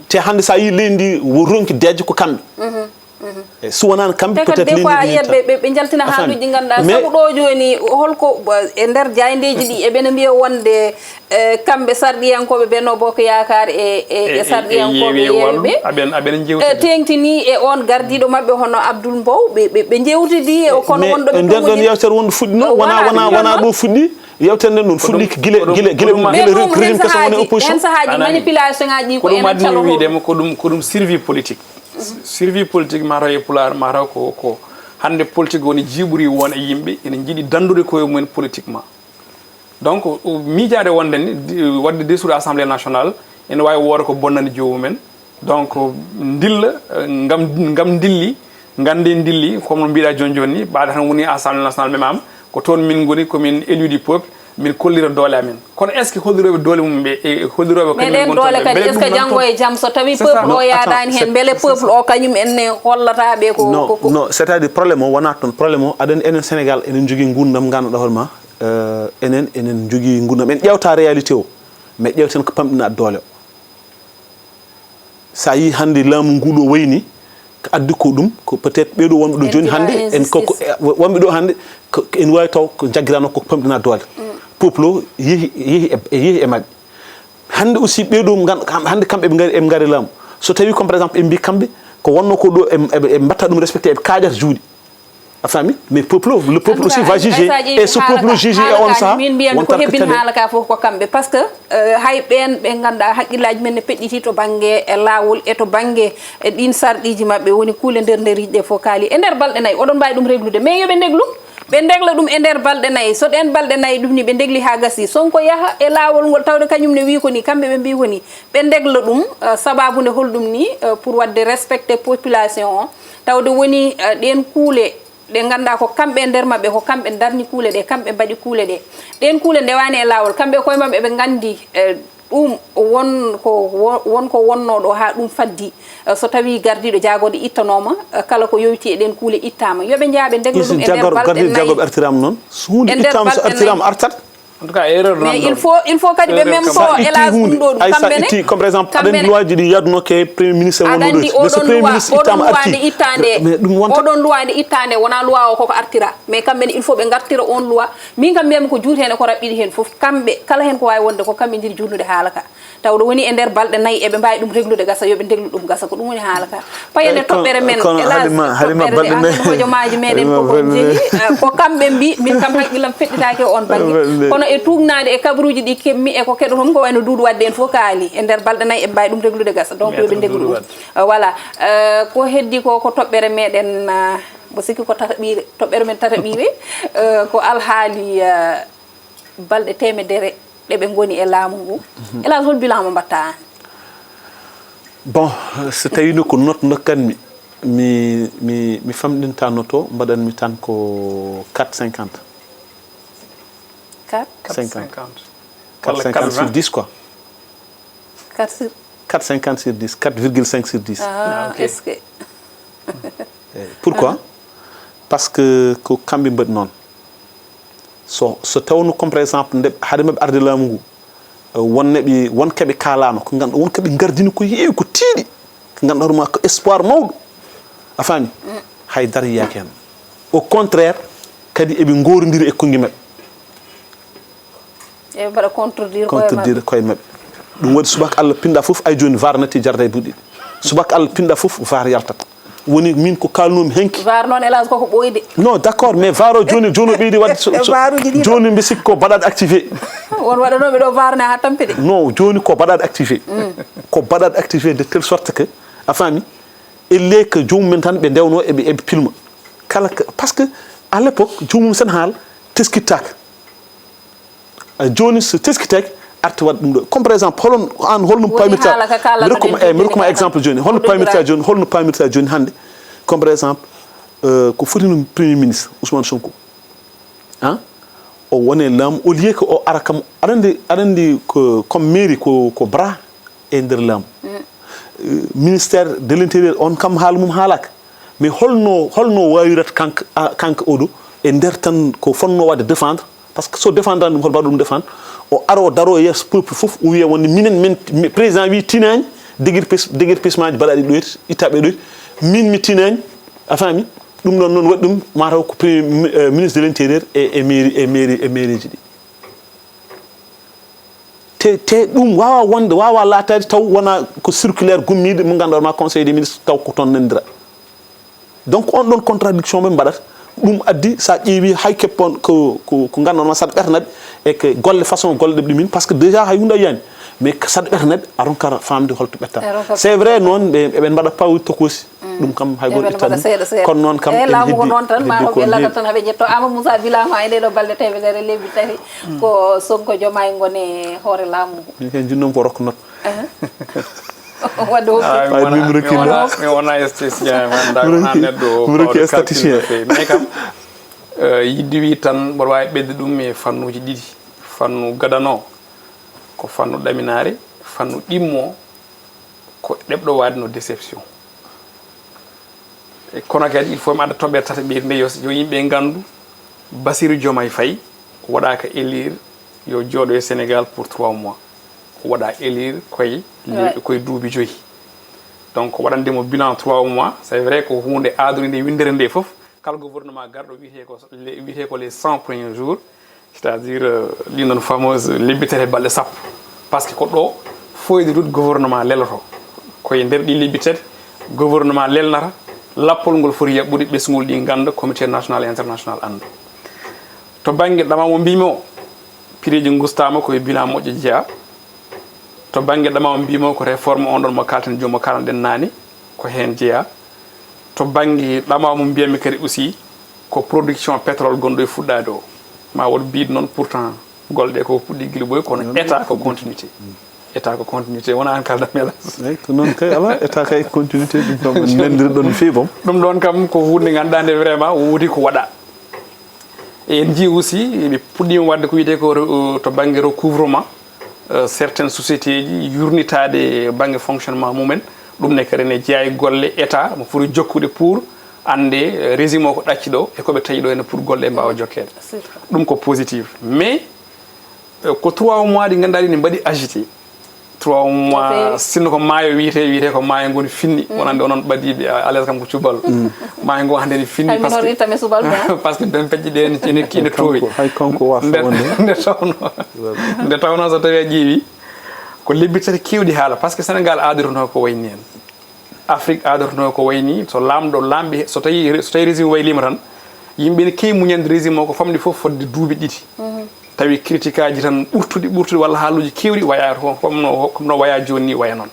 Te hannde so a yii leydi ndi wo ronki deeƴde ko kamɓe. Eyyi, so wonaano kamɓe, peut-être leydi ndi a yiyat ɓe, ɓe, ɓe njaltina haaluuji ɗi ngannduɗaa. Mais sabu ɗo jooni, holko, ba, e nder jaayndeeji ɗi, eɓena mbiya wonde, eh, kamɓe sarɗiyankooɓe Benno Bokk Yaakaar e, e, e sarɗiyankooɓe Yewwi e Wallu, Yewwi ɓe, aɓen, aɓen njewtidi. Eh, teeŋtinii e oon gardiiɗo maɓɓe hono Abdoul Mbow, ɓe, ɓe njewtidi e kono wonɗo ɓe nder ɗon yewtere wonde fuɗɗi noon, wonaa, wonaa, wonaa ɗo fuɗɗi. Yewtere nden noon fuɗɗi gila, gila, gila, gila régime keso woni opposition. Hen sahaaji manipulation ngaji ko enen calotoo. Ko ɗum addi mi wiide mo ko ɗum, ko ɗum survie politique. Survie politique mataw e Pulaar mataw ko, ko hannde politique woni jiiɓri won e yimɓe ene njiɗi danndude koye mumen politiquement. Donc, o, miijaade wonde ni, di-, waɗde dissoudre Assemblée nationale, ene waawi wooda ko bonnani joomum en. Donc, ndilla, eh, ngam, ngam ndilli, ngannde ndilli, comme no mbiɗa jooni jooni ni, ɓaade tan woni Assemblée nationale memaama, ko toon min ngoni, ko min élu du peuple, min kollira doole amen. Kono est-ce que hollirooɓe doole mum ɓe, e hollirooɓe kañum en ɗon doole kadi, est-ce que janngo e jam so tawi peuple o yaadaani heen, mbele peuple o kañum en ne hollata ɓe ko, ko, ko? Non, c'est-à-dire problème o wonaa toon. Problème o, aɗa anndi enen Sénégal, enen njogii nguurndam ngannduɗaa hoore ma, eh, enen, enen njogii nguurndam. En ƴeewta réalité o, mais ƴeewten ko pamɗinaa doole o. So a yii hannde laamu ngu ɗo wayi ni, ko addi ko ɗum, ko peut-être ɓee ɗo wonɓe ɗo jooni hannde, en ko, ko, wonɓe ɗo hannde, ko, ko en waawi taw ko jaggiranoo ko pamɗinaa doole. Peuple o yehi, yehi e, yehi e maɓɓe. Hannde aussi ɓee ɗo ngan-, kam-, hannde kamɓe ɓe ngari, eɓe ngari laamu. So tawii comme par exemple ɓe mbii kamɓe ko wonnoo ko ɗo, eɓe, eɓe, eɓe mbaɗta ɗum respecté, eɓe kaajata juuɗe. A faami? Mais peuple, le peuple aussi va juger. Et so peuple juger e on saha, min mbiyan ko hebbini haala ka fof ko kamɓe. Parce que, euh, hay ɓeen ɓe ngannduɗaa hakkillaaji men ne peɗɗiti to bannge e laawol e to bannge e ɗiin sarɗiiji maɓɓe woni kuule nder nder yiɗde fof kaali. E nder balɗe nayi, oɗon mbaawi ɗum reglude. Mais yo ɓe ndeglu, ɓe ndegla ɗum e nder balɗe nayi. So ɗeen balɗe nayi ɗum ni ɓe ndegli haa gasi. Sonko yaha e laawol ngol tawde kañum ne wii ko ni, kamɓe ɓe mbii ko ni. Ɓe ndegla ɗum, euh, sabaabu nde holɗum ni, euh, pour waɗde respecté population o. Tawde woni, euh, ɗeen kuule ɗe ngannduɗaa ko kamɓe e nder maɓɓe, ko kamɓe darni kuule ɗe, kamɓe mbaɗi kuule ɗe. Ɗeen kuule ndewaani e laawol, kamɓe e koye maɓɓe ɓe nganndi, eh, ɗum won ko wo-, won ko wonnoo ɗo haa ɗum faddi. Eh, so tawii gardiiɗo jaagorɗe ittanooma, eh, kala ko yowitii e ɗeen kuule ittaama. Yo ɓe njah ɓe ndegla ɗum e nder balɗe nayi. Gardiiɗo jaagorɗe artiraama noon. So huunde ittaama, so artiraama artat. En tout cas, erreur mais il faut il faut kadi ɓe même ko itti hélas ɗum hunde ɗo ɗum ay sa kamɓene itti comme par exemple aɗen luwaji ɗi yadunoo ke premier ministre aɗa wonno andi ɗo mais so oɗon premier luwa ministre oɗon ittama luwa arti nde ittande mais ɗum wonta oɗon luwa nde ittande wona luwa o koko artira mais kamɓene il faut ɓe gartira on luwa min kam mbiyami ko juuti hen e ko raɓɓiɗi hen foof kamɓe kala hen ko wawi wonde ko kamɓe jiɗi jutnude haala ka tawɗo woni e nder balɗe nayyi eɓe mbawi ɗum reglude gasa yoɓe deglu ɗum gasa ko ɗum woni haala ka payane toɓɓere men kono hélas Halima- Halima toɓɓere balɗe amen nayyi- hojomaaji meɗen Halima koko balɗe jeeyi nayyi- eh, ko kamɓe mbi min kam haqqillam feɗɗitaki e on bangge Balɗe- kono e tugnade e kabaruji ɗi kemmi e ko keɗoton ko wayno duudu wadde en fof kaali e nder balɗe nayyi eɓe mbawi ɗum reglude gasa donc yoɓe deglu ɗum Eh, voilà Eh, ko heddi ko ko toɓɓere meɗen eh, mbo sikki ko tata ɓiire toɓɓere men tata ɓiire eh, ko alhaali eh, balɗe temedere ɗe ɓe goni e laamu ngu hélas hol bilan mo mbatta an bon so tawino ko note dokkanmi mi mi mi famɗinta note o mbaɗanmi tan ko 450 quatre 50 50 450 sur 10 quoi 4 sur 450 sur 10 4,5 sur 10 ah, ok. Est-ce que Eh, pourquoi parce que ko kamɓe mbaɗi noon so so tawno comme par exemple nde haade maɓe arde laamu ngu eh, won neɓe won kaɓe kaalano ko ganduɗa won kaɓe gardini ko heewi ko tiiɗi ko ganduɗa hoorema ko espoir mawɗo a faami hay dara yiyaki hen au contraire kadi eɓe gorodiri e konngi maɓɓe eɓe mbaɗa contredire koye maɓɓe contredire koye maɓɓe ɗum waɗi subaka allah pinɗa foof ay joni var natti jarda e buɗɗiɗi subaka allah pinɗa foof var yaltat woni min ko kalnumi henki var noon hélas koko ɓooyde non d'accord mais var o joni joni o ɓeydi wadde so- so- Varuji ɗi ɗo. Joni mbi sikki ko baɗaɗo activé Won waɗanooɓe ɗo var ne haa tampini. Non, joni ko baɗaɗo activé. Ko baɗaɗo activé de telle sorte que a faami elle est que joomum en tan ɓe ndewno eɓe eɓe pilma kala parce que à l'époque joomum sen haal teskittaka joni so teskitaki arti waɗa ɗum ɗo comme par exemple holon an holno pamirta mi rokkuma exemple joni holno pamirta joni holno pamirta joni hannde comme par exemple ko fotino premier ministre Ousmane Sonko ah o wone laamu au lieu que o ara kam aɗa andi aɗa andi ko comme mairie ko ko bras e nder laamu ministère de l'intérieur on kam haala mum haalaka mais holno holno wawirat kanko kanko oɗo e nder tan ko fonno wadde défendre parce que so défendre ɗum hol mbaɗa ɗum défendre o ara o daro yeeso peuple fof o wiya wonde minen min président wi tinani déguerpissement ji mbaɗaɗi ɗoyti ittaɓe ɗoyti min mi tinani a faami ɗum ɗon noon waɗi ɗum mataw ko premier ministre de l'intérieur e e mairie e mairie e mairie ji ɗi te te ɗum wawa wonde wawa laatade taw wona ko circulaire gummiɗo mo ganduɗa ma conseil des ministres taw ko toon nandira donc on ɗon contradiction ɓe mbaɗata ɗum addi sa ƴeewi hay keppon ko ko ko ganduɗa ma saɗa ɓernaɓe e que golle façon golle ɗeɓ ɗumin par ce que déjà hay hunde a yiyani mais saɗa ɓernaɓe a ronkata famde holto ɓetta c'est vrai noon ɓe eɓen mbaɗa pawi tokosi ɗum kam hay goto ittani kono noon kam e laamu ko noon tan ma ɓe lagat tan haɓe ƴetto ama moussa bilama e ɗeɗo balɗe temedere lebbi tati ko sonko jooma e gone hoore laamu ngu min kay jinnomi ko rokko note wadde ay min rokki mi wona statisticien mi wona neɗɗo mi rokki statisticien mais kam yidde wi tan mboɗo wawi ɓedde ɗum e fannuji ɗiɗi fannu gadano ko fannu ɗaminare fannu ɗimmo ko ɗeɓɗo waade no déception e kono kadi il faut mi adda toɓɓere tata ɓeyde nde yo yo yimɓe ngandu basiru jomay fay waɗaka élire yo jooɗo e sénégal pour trois mois o waɗa élire koye koye duuɓi joyyi donc waɗandemo bilan trois mois c'est vrai ko hunde adori nde windere nde foof kala gouvernement garɗo wiyete ko wiyete ko les cent premiers jours c'est à dire ɗin ɗon fameuse lebbi tati e balɗe sappo par ce que ko ɗo feuille de route gouvernement leloto koye nder ɗi lebbi tati gouvernement lelnata lappol ngol foti yaɓɓude ɓesngol ɗi ganda comité national et international anda to banggue ɗama mo mbimi o pireji gustama koye bilan moƴƴo jeeya to banggue ɗama mo mbimi o ko réforme on ɗon mo kalten joni mo kalanɗen nani ko hen jeeya to banggue ɗama mo mbiyami kadi aussi ko production pétrole gonɗo e fuɗɗade o ma woto mbiɗ noon pourtant golle ɗe koko puɗɗi guila ɓoy kono état ko continuité état ko continuité wona an kalda melas eyyi ko noon kay ala état kay continuité ɗum kam nandiri ɗon no fewi boom ɗum ɗon kam ko hunde ganduɗa nde vraiment wodi ko waɗa en jii aussi ɓe puɗɗima wadde ko wiyete ko to banggue recouvrement certaines société ji yurnitade banggue fonctionnement mumen ɗum ne kadi ne jeeya e golle état mo foti jokkude pour ande régime o ko ɗacci ɗo e koɓe tawi ɗo ene pour golle ɗe mbawa jokkede ɗum ko positif mais Eh, ko trois mois ɗi ngannduɗaa ɗi ne mbaɗi agité. Trois mois, sinno ko maayo wiyetee, wiyetee ko maayo ngo ne finni. Wonande onon ɓadiiɓe, a- alerte kam ko cuballo. Maayo ngo hannde ne finni. Hay parce minori que ittami subal ɓe, ah. Parce que ben peƴƴe ɗe ne, ne, ne toowi. Kanko, hay kanko waasa nde wonde. Nde tawno, nde tawno so tawi a ƴeewi, ko lebbi tati keewɗi haala, parce que Sénégal aadorno ko wayni en. Afrique aadorno ko wayni, so laamɗo laamɓe, so tawi, so tawi régime waylima tan, yimɓe ne keewi muñande régime o ko famɗi fof fodde duuɓi ɗiɗi. Tawi critique aji tan ɓurtuɗi ɓurtuɗi walla haaluuji keewɗi waya to, comme no, comme no waya jooni ni waya noon.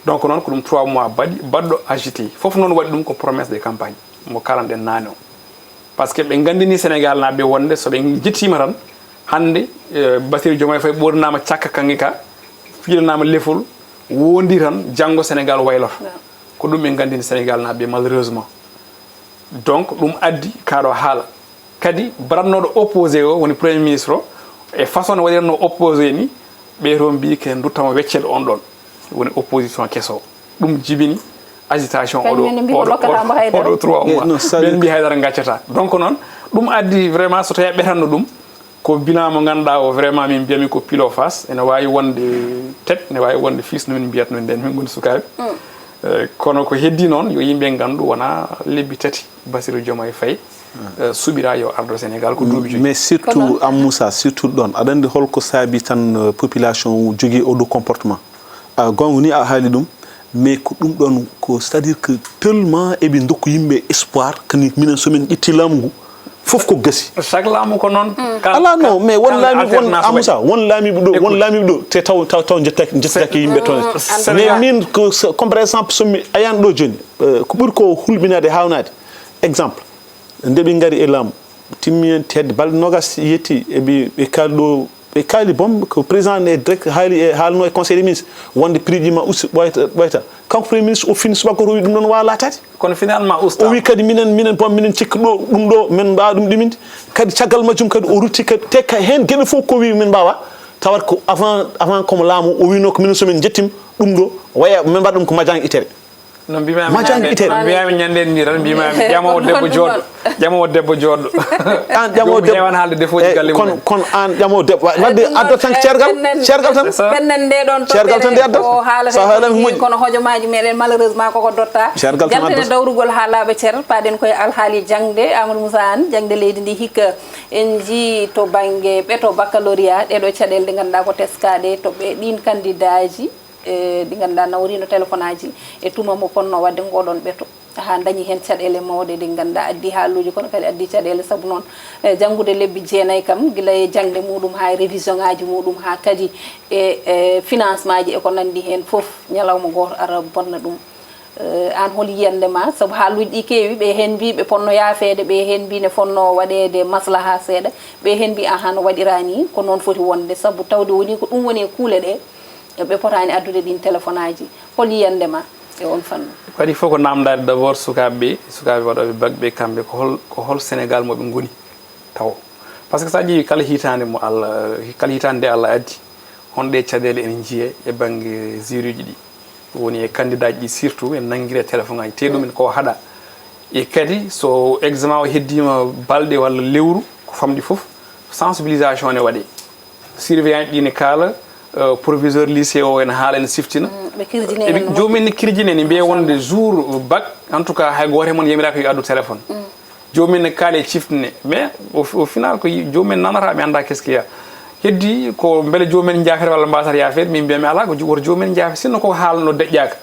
Donc noon ko ɗum trois mois baɗi baɗɗo agité. Fof noon waɗi ɗum ko promesse de campagne mo kalanɗen naane o. Parce que ɓe nganndini Sénégal naaɓe wonde so ɓe njettiima tan, hannde, eh, Bassirou Diomaye Faye ɓoornaama cakka kaŋŋe ka, fiilanaama lefol, wondi tan, janngo Sénégal wayloto. Ko ɗum ɓe nganndini Sénégal naaɓe, malheureusement. Donc ɗum addi kaa ɗo haala. Kadi baɗatnooɗo opposé o, woni premier ministre o, e façon no waɗiratnoo opposé ni, ɓe toon mbii ke nduttama weccel on ɗon, woni opposition keso o. Ɗum jibini agitation oɗo, oɗo, oɗo trois mois. Ɓen mbii haydara ngaccata. Donc noon, ɗum addi vraiment so tawi a ɓetanno ɗum, ko bilan mo ngannduɗaa o vraiment min mbiyami ko pile ou face, ene waawi wonde tête, ene waawi wonde fils no min mbiyatno nden min ngoni sukaaɓe. Eh, kono ko heddi noon yo yimɓe nganndu wona lebbi tati Bassirou Diomaye Faye, eh, suɓira yo ardo Sénégal ko duuɓi joyi. Mais surtout, Am Moussa, surtout ɗon, aɗa anndi holko saabi tan, eh, population o jogii oɗo comportement? Ah, goonga ni a haali ɗum, mais ko ɗum ɗon ko, c'est-à-dire que tellement eɓe ndokku yimɓe espoir, kadi minen so min ƴetti laamu ngu, fof ko gasi. Chaque laamu ko noon. Alaa, non, mais won laamiiɓe, won, Am Moussa, won laamiiɓe ɗo, won laamiiɓe ɗo, te taw, taw, taw njettaki, njettaki yimɓe toon. Mais min ko, so, comme par exemple, so mi, a yiyat ɗo jooni, eh, ko ɓuri ko hulɓinaade, haawnaade. Exemple, nde ɓe ngari e laamu, timmi heen hedde balɗe noogaas yetti, eɓe, ɓe kaali ɗo, ɓe kaali boom, ko président ne direct haali e, haalno e conseil des ministres, wonde prix ji ma usti, ɓooyta, ɓooyta. Kanko premier ministre o fini subaka o wi ɗum ɗon waawa laataade. Kono finalement usta. O wi kadi minen, minen boom, minen cikki ɗo, ɗum ɗo, men mbaawa ɗum ɗiminde. Kadi caggal majjum kadi o rutti kadi, te ka heen geɗe fof ko wi min mbaawa, tawat ko avant, avant komo laamu, o wino ko minen so min njettima ɗum ɗo, waya, min mbaɗa ɗum ko majang itere. No mbimami Majang ñande, itere. No mbiyami ñande ni tan, mbimami ƴamowo debbo jooɗo. Ƴamowo debbo jooɗo. An ƴamowo debbo. Hewan haalde defooji galle mum. Kono, kono an ƴamowo debbo. Wa-, wadde adda tan ceergal, ceergal tan. Ɓennen nde ɗon. Ceergal tan nde adda. Ko haala sa haalami moƴƴi. Kono hojomaaji meɗen malheureusement koko dotta. Ceergal tan adda. Jaltene dawrugol haalaaɓe ceer, paɗen koye alhaali jaŋde. Amadou Moussa Anne, jaŋde leydi ndi hikka en njii to bannge ɓeto baccalauréat, ɗeɗo caɗeele ɗe ngannduɗaa ko teskaaɗe to ɓe ɗin kandidaaji. E, ɗi ngannduɗaa nawriino telefonaaji e tuma mo ponno waɗde ngoɗon ɓeto, haa dañi heen caɗeele mawɗe ɗe ngannduɗaa addi haaluuji, kono kadi addi caɗeele. Sabu noon, e, janngude lebbi jeenayi kam, gila e jaŋde muɗum haa e révision ŋaaji muɗum, haa kadi e, e financement ji e ko nanndi heen fof, ñalawma gooto ara bonna ɗum. E, aan hol yiyannde ma? Sabu haaluuji ɗi keewi, ɓe heen mbii ɓe ponno yaafeede, ɓe heen mbii ne fonno waɗeede maslaha seeɗa, ɓe heen mbii ahan waɗiraani ko noon foti wonde, sabu tawde woni ko ɗum woni e kuule ɗe. Ɓe potaani addude ɗin telefonaaji. Hol yiyannde ma e on fannu? Kadi fof ko namdaade d'abord sukaaɓe ɓe, sukaaɓe waɗooɓe bac ɓe, kamɓe ko hol, ko hol Sénégal mo ɓe ngoni tawo? Parce que so a ƴeewi kala hitaande mo Allah, kala hitaande nde Allah addi, honɗe caɗeele ene njiyee e bannge jury ji ɗi? Woni e candidat ji ɗi surtout, en nanngire téléphone aji, te ɗum en ko haɗa. E kadi so examen o heddiima balɗe walla lewru, ko famɗi fof, sensibilisation ne waɗee. Surveillant ɗi ne kaala, eh, proviseur lycée o ene haala, ene siftina. Mm, ɓe kirjini en. Joomum en ne kirjini en, ɓe mbiya wonde jour bac, en tout cas, hay gooto e mon yamiraaka yo addu téléphone. Mm. Joomum en ne kaali e ciftine, mais au, au final, ko yi-, joomum en nanata, ɓe anndaa qu'est-ce qu'il y a. Heddi ko mbele joomum en njaafere walla mbaasata yaafeede, min mbiyami alaa, ko jo-, woto joomum en njaafe, sinno ko haalno deƴƴaaka.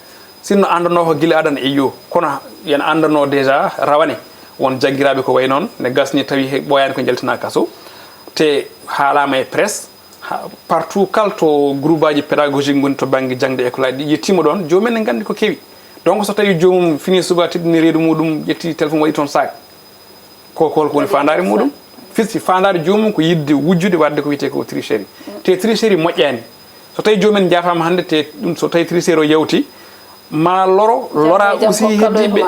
Sinno anndanoo ko gila adan e yo, kono yen anndanoo déjà rawane, won jaggiraaɓe ko wayi noon, ne gasni tawi he ɓooyaani ko njaltinaa kaso, te haalaama e presse, ha, partout kala to groupe aji pédagogique ngoni to bannge jaŋde école aji ɗi, yettiima ɗoon, joomum en ne nganndi ko kewi. Donc so tawi joomum fini suba, teddini reedu muɗum, ƴetti téléphone, waɗi toon sac, ko, ko holko woni faandaare muɗum? Firti faandaare joomum ko yiɗde wujjude, waɗde ko wiyetee ko tricherie. Te tricherie moƴƴaani. So tawi joomum en njaafaama hannde, te ɗum so tawi tricherie o yawti, ma loro, lora aussi heddiiɓe.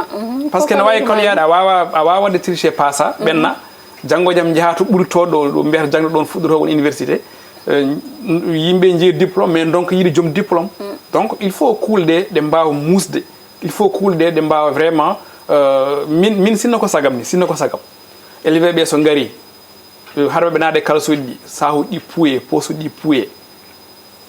Parce que ne waawi kala yaade, a waawa, a waawa waɗde tricher, paasa, ɓenna. Janngo e jam njaha to ɓuri to ɗo, ɗo mbiyata jaŋde ɗoon fuɗɗotoo, won université. Eh, yimɓe njeyi diplôme, mais donc yiɗi joom diplôme. Donc il faut kuule ɗe, ɗe mbaawa muusde. Il faut kuule ɗe, ɗe mbaawa vraiment, euh, min, min sinno ko sagam ni, sinno ko sagam. Élève ɓe so ngari, Harɓe ɓe naade kalsuuji ɗi, sahuuji ɗi puye, posuuji ɗi puye.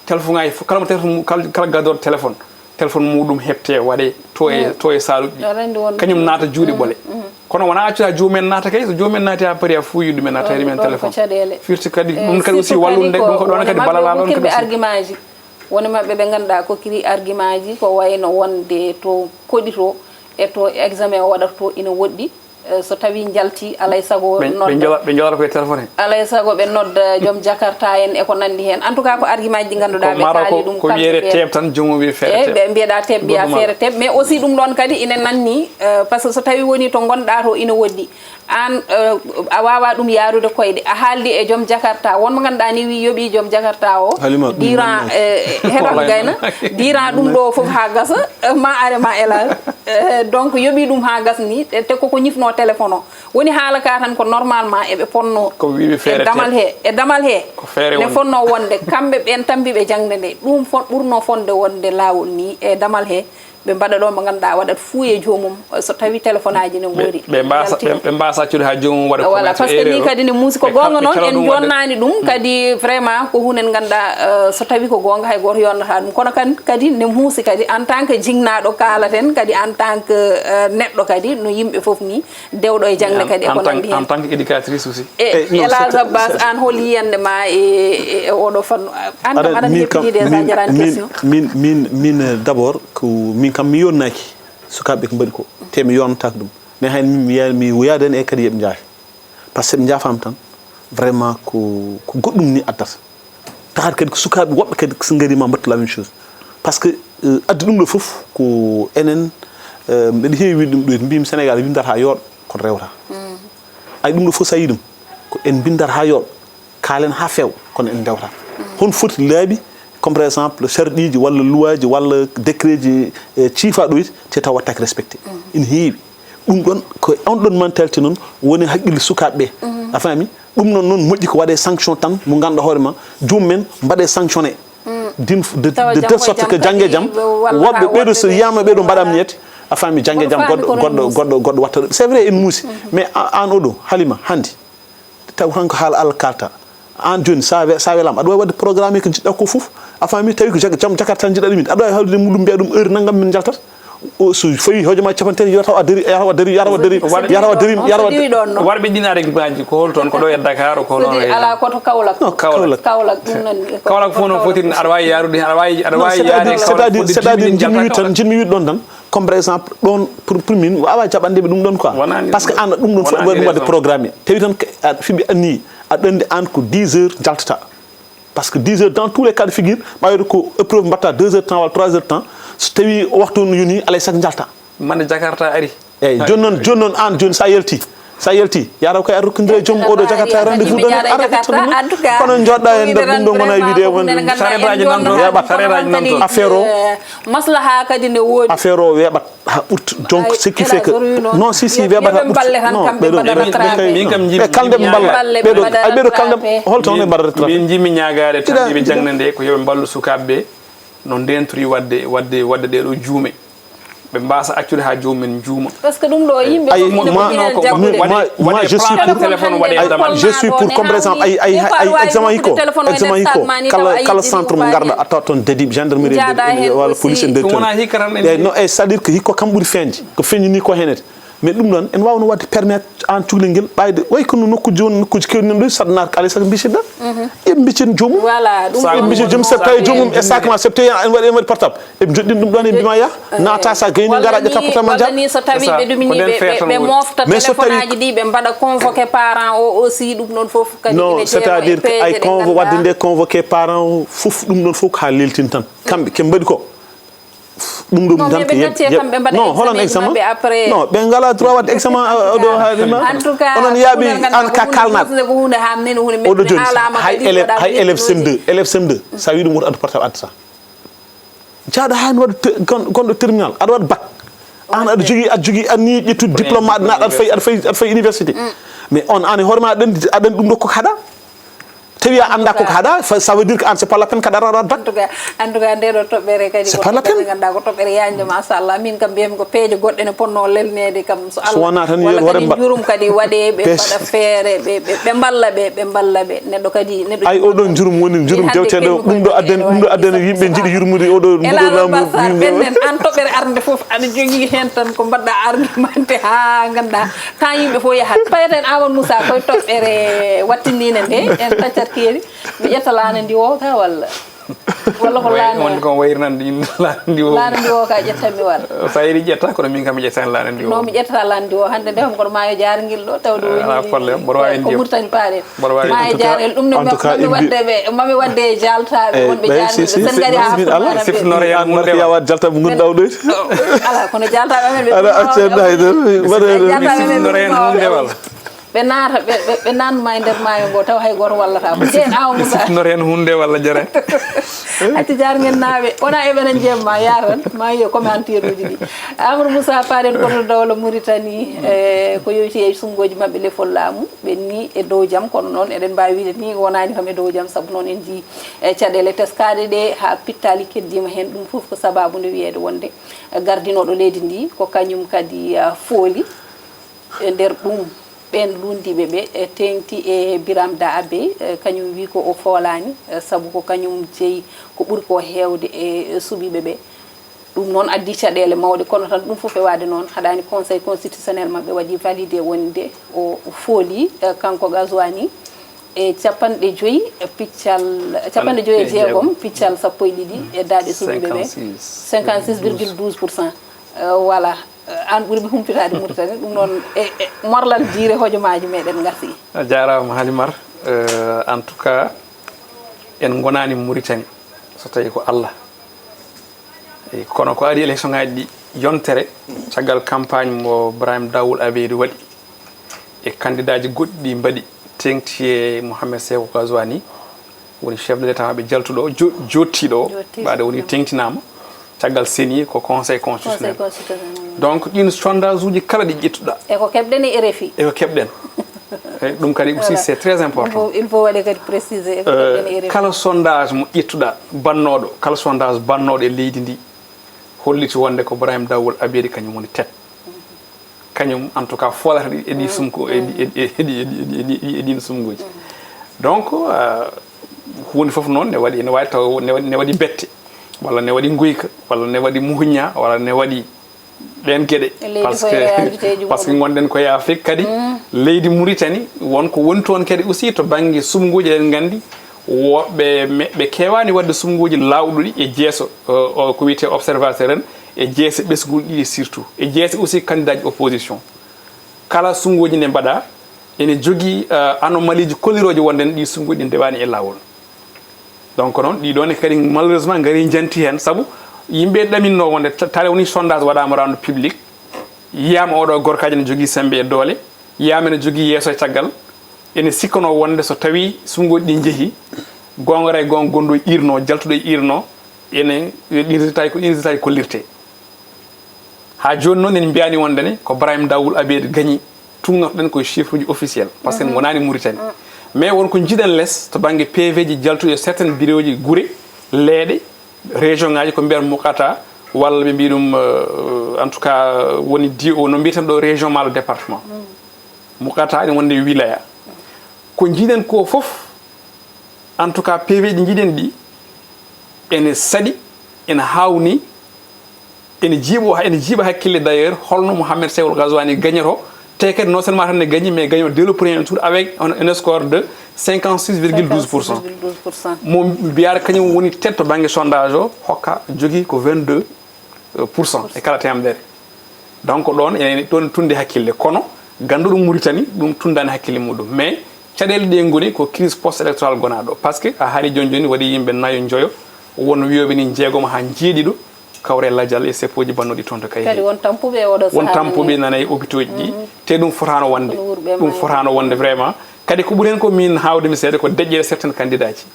Téléphone ngaji fof, kala mo téléphone mu-, kala, kala gadooɗo téléphone, téléphone muɗum heɓte waɗe to e, to e saluuji ɗi. Kañum naata juuɗe ɓole. Kono wona accude ha joomum en naata kay, so joomum en naati ha paari a fuuyi ɗum en a tawi men téléphone. Firti kadi, ɗum kadi aussi wallunde, ɗum ko ɗon kadi balala ɗon kadi aussi. Argument ji. Woni maɓɓe ɓe ngannduɗaa ko kiri argument ji, ko wayno wonde to koɗi to e to examen o waɗata to ina woɗɗi. Eh, so tawi njalti, alay sago ɓe, ɓe nodda. Njola-, ɓe njolata koye téléphone he. Alay sago ɓe nodda joom jakarta en e ko nanndi heen. En tout cas, ko argument ji ɗi ngannduɗaa ɓe kaali ɗum ko kamɓe wiyete ɓe. Teep tan, joomum wiye feere teep. Ɓe mbiyeɗa teep, mbiya feere teep. Mais aussi ɗum ɗon kadi ina nanni, eh, par ce que so tawi woni to ngonɗaa to ina woɗɗi. Aan, eh, a waawaa ɗum yaarude koyɗe. A haaldi e joom jakarta. Won mo ngannduɗaa ni wi yoɓi joom jakarta o. Halima, ɗum durant, nannaaki. Eh, heɗo gayna. Durant ɗum ɗo fof haa gasa, eh, ma are ma elal. Eh, donc yoɓi ɗum haa gas ni, te, te koko ñifno téléphone o. Woni haala ka tan ko normalement eɓe ponno ko wiɓe e feere damal teep. He, e damal he. Ko feere ne woni. Fonno wonde kamɓe ɓen tambiɓe jaŋde nde. Ɗum fon-, ɓurno fonde wonde laawol ni e damal he. Ɓe mbaɗa ɗo mo ngannduɗaa waɗat fuu e joomum, so tawi téléphone aji ne ngoori. Ɓe, ɓe mbasa, ɓe, ɓe mbasa accude ha joomum waɗa. Voilà, parce que ni kadi ne muusi ko goonga noon, en jonnaani ɗum, kadi vraiment ko huunde nde ngannduɗaa, eh, so tawi ko goonga hay gooto yonnata ɗum. Kono kan-, kadi ne muusi kadi en tant que jinnaɗo kaalaten, kadi en tant que, eh, neɗɗo kadi no yimɓe fof ni, dewɗo e jaŋde kadi e ko nanndi heen. En tant que éducatrice aussi. E, eh, non, Elhadj Abbas, aan hol yiyannde ma e, e, e oɗo fannu? Aan kam aɗa heɓi déjà jaraani question. Min, min, min, eh, d'abord, ko min kam mi yonnaaki sukaaɓe ko mbaɗi ko. Te mi yonnataa ko ɗum. Mais hay min mi wiya-, mi wiyaade en e kadi yeɓe njaafi. Par ce que ɓe njaafaama tan, vraiment ko, ko goɗɗum ni addata. Tahat kadi ko sukaaɓe woɓɓe kadi so ngari ma mbattu la même chose. Par ce que, euh, addi ɗum ɗo fof ko enen, euh, mbeɗa heewi wiide ɗum ɗo, mbimi Sénégal winndata haa yooɗa, kono rewata. Ay ɗum ɗo fof so a yii ɗum, ko en mbinndata haa yooɗa, kaalen haa feewa, kono en ndewata. Hon foti laabi, comme par exemple, sarɗiiji walla luwaaji walla décret ji, eh, ciifa ɗo te taw waɗtaake respecté. Ina heewi. Ɗum ɗon, ko on ɗon mentalité noon woni haqqille sukaaɓe ɓe. A faami? Ɗum noon, noon moƴƴi ko waɗee sanction tan mo ngannduɗaa hoore ma, joomum en mbaɗee sanctionné. D'une, de, de telle sorte que jannge jam, woɓɓe ɓeeɗo so yiyaama ɓeeɗo mbaɗaama ñeete, a faami, jannge jam goɗɗo, goɗɗo, goɗɗo, goɗɗo watta ɗum. C'est vrai, en muusi. Mais a-, aan oɗo, Halima, hannde, taw tan ko haala Allah kaalta. Aan jooni, so a we-, so a welaama, aɗa waawi waɗde programme ko njiɗɗaa ko fof. A faami, tawi ko jag-, jam jakarta njiɗɗaa ɗum, aɗa waawi haaldude e muɗum, mbiya ɗum heure nanngam min njaltat. O, so fawi hojoma capanɗe tati, yo taw a dari, yo taw a dari, yo taw a dari, yo taw a dari, yo taw a dari, yo taw a dari. Warɓe ɗin areɓaaji ko hol toon, ko ɗo e Dakar, ko hono e ala ko to Kaolack. Non, Kaolack. Kaolack, ɗum nan, Kaolack fof no foti, aɗa waawi yaarude heen, aɗa waawi, aɗa waawi yaade. C'est-à-dire, c'est-à-dire, c'est-à-dire, jinmi wiide tan, jinmi wiide ɗon tan, comme par exemple, ɗon pour, pour min, a waawaa jaɓande ɓe ɗum ɗon quoi. Parce que aan ɗum ɗon fof, ɗum waɗde programme. Tawi tan, a, fimbi anni, aɗa anndi aan ko dix heures njaltata. Parce que dix heures, dans tous les cas de figure, ɓayde ko épreuve mbaɗta deux heures temps walla trois heures temps, so tawi o waxtu on yoni, alay sago njalta. Mande jakarta ari. Eyyi, jooni noon, jooni noon aan, jooni so a yalti, so a yalti, yataw kay aɗa rokkondira e joom oɗo jakarta rendez-vous ɗon, aɗa itta ɗum. Kono jooɗɗa e nder ɗum ɗo gona e wiide wonde. Sareetaaji nan toon, weeɓat, sareetaaji nan toon. Affaire o, maslaha kadi ne woodi. Affaire o weeɓat. Ha ɓurti. Donc, ce qui fait que, non, si, si, weeɓata ɓurti. Non, ɓeɗo, ɓe kalde ɓe mballa. Ɓeɗo, ay, ɓeɗo kalde, holto ɓe mbaɗata rattrapé? Min jimmi ñaagaade tan, ɓe jaŋde nde ko yo ɓe mballu sukaaɓe ɓe no ndentori waɗde, waɗde, waɗde ɗeɗo juume. Ɓe mbasa accude ha joomum en juuma. Parce que ɗum ɗo yimɓe fof ina poti heen jaggude. Moi, moi, je suis pour, je suis pour, comme par exemple, ay, ay, ay, examen hikko, examen hikko, kala, kala centre mo ngarɗa, a tawat toon dadi, gendarmerie, walla police, en ɗum wona hikka tan. Eyyi, non, eyyi, c'est-à-dire que hikko kam ɓuri feeñde. Ko feeñi ni ko henete. Mais ɗum ɗon, en waawno waɗde permettre aan cukalel ngel ɓayde, way kono nokkuuji won, nokkuuji keewɗi nan ɗo, saɗa naata ko alay sago mbicirɗa. Eɓe mbicir joomum. Voilà, ɗum eɓe mbicir joomum, septa e joomum, e sac ma, septa en waɗi, en waɗi portable. Eɓe joɗɗin ɗum ɗon e mbima ya, naata sa gayni, ngara ƴetta portable ma, walla ni so tawi ɓe ɗumini ɓe, ɓe, ɓe mofta téléphone aji ɗi, ɓe mbaɗa convoqué parent o aussi, ɗum ɗon fof kadi. Non, c'est-à-dire que ay convo-, waɗde nde convoqué parent o fof, ɗum ɗon fof ko ha leltin tan. Kamɓe, ke mbaɗi ko. Ɗum ɗo tan ko yeb-, yeb-, non, holan examen? Non, ɓe ngala droit waɗde examen, a, a, ɗo haalima. Onon yaaɓi aan ka kalnaɗo. Oɗo jooni, hay élève, hay élève C M deux, élève C M deux, sa wi ɗum woto addu portable addata. Jaaɗo haa ne waɗa te-, gon-, gonɗo terminal, aɗa waɗa bac. Aan aɗa jogii, aɗa jogii anniye ƴettude diplôme ma, aɗa, aɗa fay, aɗa fay, aɗa fay université. Mais on, aan e hoore ma, aɗa anndi, aɗa anndi ɗum ɗo ko haɗa. Tawi a annda ko haɗa, fa- ça veut dire que an c'est pas la peine kaɗa raɗa dak. En tout cas, en tout cas, nde ɗo toɓɓere kadi C'est ko pas la toɓɓere peine. Nde ganduɗa ko toɓɓere yañde, machallah. Min kam mbiyami ko peeje goɗɗe ne ponno lelneede kam, so So wona tan walla yo hoore kadi mba- njurum kadi waɗe ɓe Pes- mbaɗa feere, ɓe ɓe- ɓe mballa ɓe, ɓe mballa ɓe. Neɗɗo kadi neɗɗo Ay, oɗo njurum woni njurum Hannde dewteɗo kewmi ɗum ɗo koye adden ɗo ɗum ɗo waɗi adden sabu yimɓe jiɗi sabu yurmude oɗo E nguɗo laawol laamu Bassar ɓennen an toɓɓere arde fof aɗa jogii heen tan ko mbaɗɗa argumenté haa ngannduɗaa temps yimɓe fof yahat. Payeten Amadou Moussa koye toɓɓere wattindinde nde en taccat keeri. Mi ƴetta laana ndi o ka walla? Walla ko laana Wonde kon wayri nan ɗin laana ndi o. Laana ndi o ka ƴettanmi walla? Sa yeri ƴetta kono min kam mi ƴettani laana ndi o. No mi ƴettata laana ndi o hannde nde hom kono maayo jaarngel ɗo tawde woni Ala problème, mboɗo waawi ko ndiyam. Murtani paaren. Mboɗo waawi Maayo En tout cas- jaarngel ɗum ne en tout cas, mami imbi- wadde ɓe mami wadde e jaltaaɓe Eh, wonɓe ben, jaarngel si, si, sen ngari ha si, fotnaa ala. ɓe. Sifnore en An marka hunde yawa jalta mo gonɗa oɗo. Ala kono jaltaaɓe amen ɓe Aɗa acca en hay tan waɗa Jaltaaɓe men Sifnore en ɓe hunde walla? Ɓe naata ɓe ɓe- ɓe naatnuma e nder maayo ngo taw hay gooto wallata mo. Jeen awa Moussa. Sifnore en hunde walla jara? Acca jaarngel naaɓe wona eɓena jeemma yaran ma yo commentaire uji ɗi. Amadou Moussa Paɗen koto dawla Mauritanie, e ko yowiti e sunngoji maɓɓe lefol laamu ɓe ni e dow jam, kono noon eɗen mbawi wiide ni wonani kam e dow jam sabu noon en jii e caɗele teskaɗe ɗe ha pittali keddima hen. Ɗum fof ko sababu nde wiyede wonde gardinoɗo leydi ndi ko kañum kadi ah, fooli. E nder ɗum ɓen lunndiiɓe ɓe e teeŋti e Biram Da Abe, e kañum wi ko o foolaani, e sabu ko kañum jeyi ko ɓuri ko heewde e suɓiiɓe ɓe. Ɗum noon addi caɗeele mawɗe, kono tan ɗum fof fewaade noon haɗaani Conseil constitutionnel maɓɓe waɗi validé wonde o fooli, e kanko Ghazouani, e capanɗe joyi e piccal, capanɗe joyi e jeegom piccal sappo e ɗiɗi e daaɗe suɓiiɓe ɓe. Cinquante-six virgule douze pour cent. Voilà. An ɓuri mi humpitaade Mauritanie ɗum noon e e morlal jiire hojomaaji meɗen ngarti. A jaaraama Halimar. En tout cas en ngonaani Mauritanie so tawii ko Allah. Kono ko adii élection ngaaji ɗi yontere caggal campagne mo Brahim Dawoul Abedi waɗi e candidat ji goɗɗi ɗi mbaɗi, teeŋti e Mohamed Sekou Ghazouani woni chef de l'État maɓɓe jaltuɗo o, jo- jottiiɗo o, ɓaade woni teeŋtinaama caggal C E N I ko Conseil constitutionnel. Donc ɗin sondage uji kala ɗi ƴettuɗa. E ko keɓɗen e R F I. E ko keɓɗen. Eyyi, ɗum kadi aussi c'est très important. Il faut waɗe kadi précisé e ko keɓɗen e R F I. Kala sondage mo ƴettuɗa bannooɗo, kala sondage bannooɗo e leydi ndi holliti wonde ko Brahim Dawoul Abedi kañum woni tête. Kañum en tout cas foolata ɗi e ɗi sumko e ɗi- e ɗi- e ɗi- e ɗi- e ɗi- e ɗi- e ɗin sumgoji. Donc euh, hunde fof noon ne waɗi ne wawi taw ne waɗi ne waɗi bette walla ne waɗi guyka walla ne waɗi muhuña walla ne waɗi ɗen geɗe. Parce que parce que gonɗen koye Afrique kadi leydi Mauritanie won ko woni toon kadi aussi to banggue sumgoji eɗen gandi woɓɓe ɓe kewani wadde sumgoji lawɗuɗi e jeeso ko wiyete observateur en e jeese ɓesgol ɗiɗi surtout e jeese aussi candidat ji opposition. Kala sunnguuji nde mbaɗaa ene jogii anomalieji kollirooji wonde ɗi sunnguuji ɗi ndewani e laawol. Donc noon ɗiɗo ne kadi malheureusement ngari njanti heen sabu yimɓe ɗaminno wonde tale woni sondage waɗaama rendu public, yiyaama oɗo gorkaajo ne jogii semmbe e doole, yiyaama ene jogii yeeso e caggal, ene sikkanoo wonde so tawii sunnguuji ɗi njehii goongora e goonga gonɗo e irno jaltuɗo e irno ene ɗin résultat ko ɗin résultat kollirtee. Haa jooni noon en mbiyani wonde ne ko Brahim Dawoul Abedi gañi, tuugnotoɗen koye chiffre uji officiel par ce que en ngonaani Mauritanie. Mais won ko njiɗen les to bannge P V ji jaltuɗi e certaines bureau ji gure, leeɗe, région ngaji ko mbiyata muqata walla ɓe mbiya ɗum en tout cas woni D O no mbiyeten ɗo région ma le département. Muqata ene wonde wilaya. Ko njiɗen ko fof en tout cas P V ji njiɗen ɗi ene saɗi, ene hawni, ene jiiɓo ene jiiɓa hakkille d'ailleurs holno Mohamed Sekou Ghazouani gañoto, te kadi non seulement tan ne gañi mais gaño dès le premier tour avec un score de cinquante six virgule douze pour cent. Mo mbiyata kañum woni tête to banggue sondage o hokka jogui ko vingt deux pour cent e kala temedere. Donc ɗon ene ɗon tundi hakkille kono ganduɗo Mauritanie ɗum tundani hakkille muɗum mais caɗele ɗe goni ko crise post électoral gonaɗo par ce que a haali joni joni waɗi yimɓe nayo joyo won wiyoɓe ni jeegomo ha jeeɗiɗo kawre lajal e seppoji bannoɗi toon to kadi kaydi. Won tampuɓe e oɗo won tampuɓe nana e hôpitaux ji te ɗum fotano wonde ɗum fotano wonde vraiment kadi ko ɓuri hen ko min hawde mi seeɗa ko deƴƴere certaine candidat ji.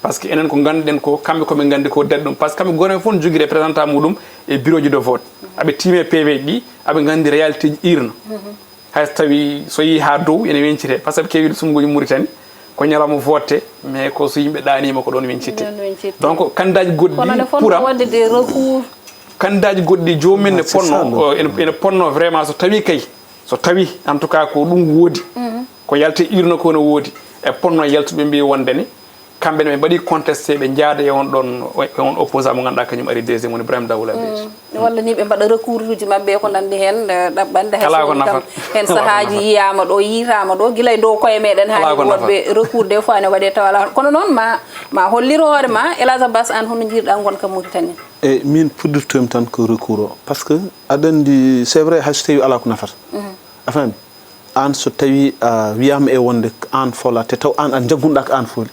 Par ce que enen ko ganduɗen ko kamɓe koɓe gandi ko daɗi ɗum par ce que kamɓe goto hen fof ne jogui représentant muɗum e bureau ji de vote aɓe tiime P V ji ɗi aɓe gandi réalité ji irno. Hay so tawi so yeehi ha dow ene weñcite par ce que kewiɗo sumgoji Mauritanie Ko ñalawma vote, mais ko so yimɓe ɗaaniima ko ɗoon min citte. Ɗoon min citte. Donc, kandidaaji goɗɗi Kono ne fotnoo waɗde des recours. Kandidaaji goɗɗi joomum en ne ponno, ene ponno vraiment so tawi kay, so tawi en tout cas ko ɗum woodi, ko yalte urne ko no woodi, e ponno yaltuɓe mbi wonde ne, kamɓe ne ɓe mbaɗi contesté, ɓe njaada e on ɗon, e on opposant mo ngannduɗaa kañum ari deuxième woni Ibrahima Dawoul Abeid. Walla ni ɓe mbaɗa recours uji maɓɓe ko nanndi heen, ɗaɓɓande hay so kam heen sahaaji yiyaama ɗo, yiitaama ɗo, gila e dow koye meɗen haa woɗɓe recours des fois ne waɗe tawa alaa. Kono noon ma ma hollir hoore ma, Elhadj Abbas, aan hono njiirɗa ngonka Mauritanie? Eyi, min puɗɗirtoymi tan ko recours o, par ce que aɗa anndi c'est vrai hay so tawi alaa ko nafata, a faami? Aan so tawi a wiyaama e wonde aan fola te taw aan a jaggunɗa ko aan foli,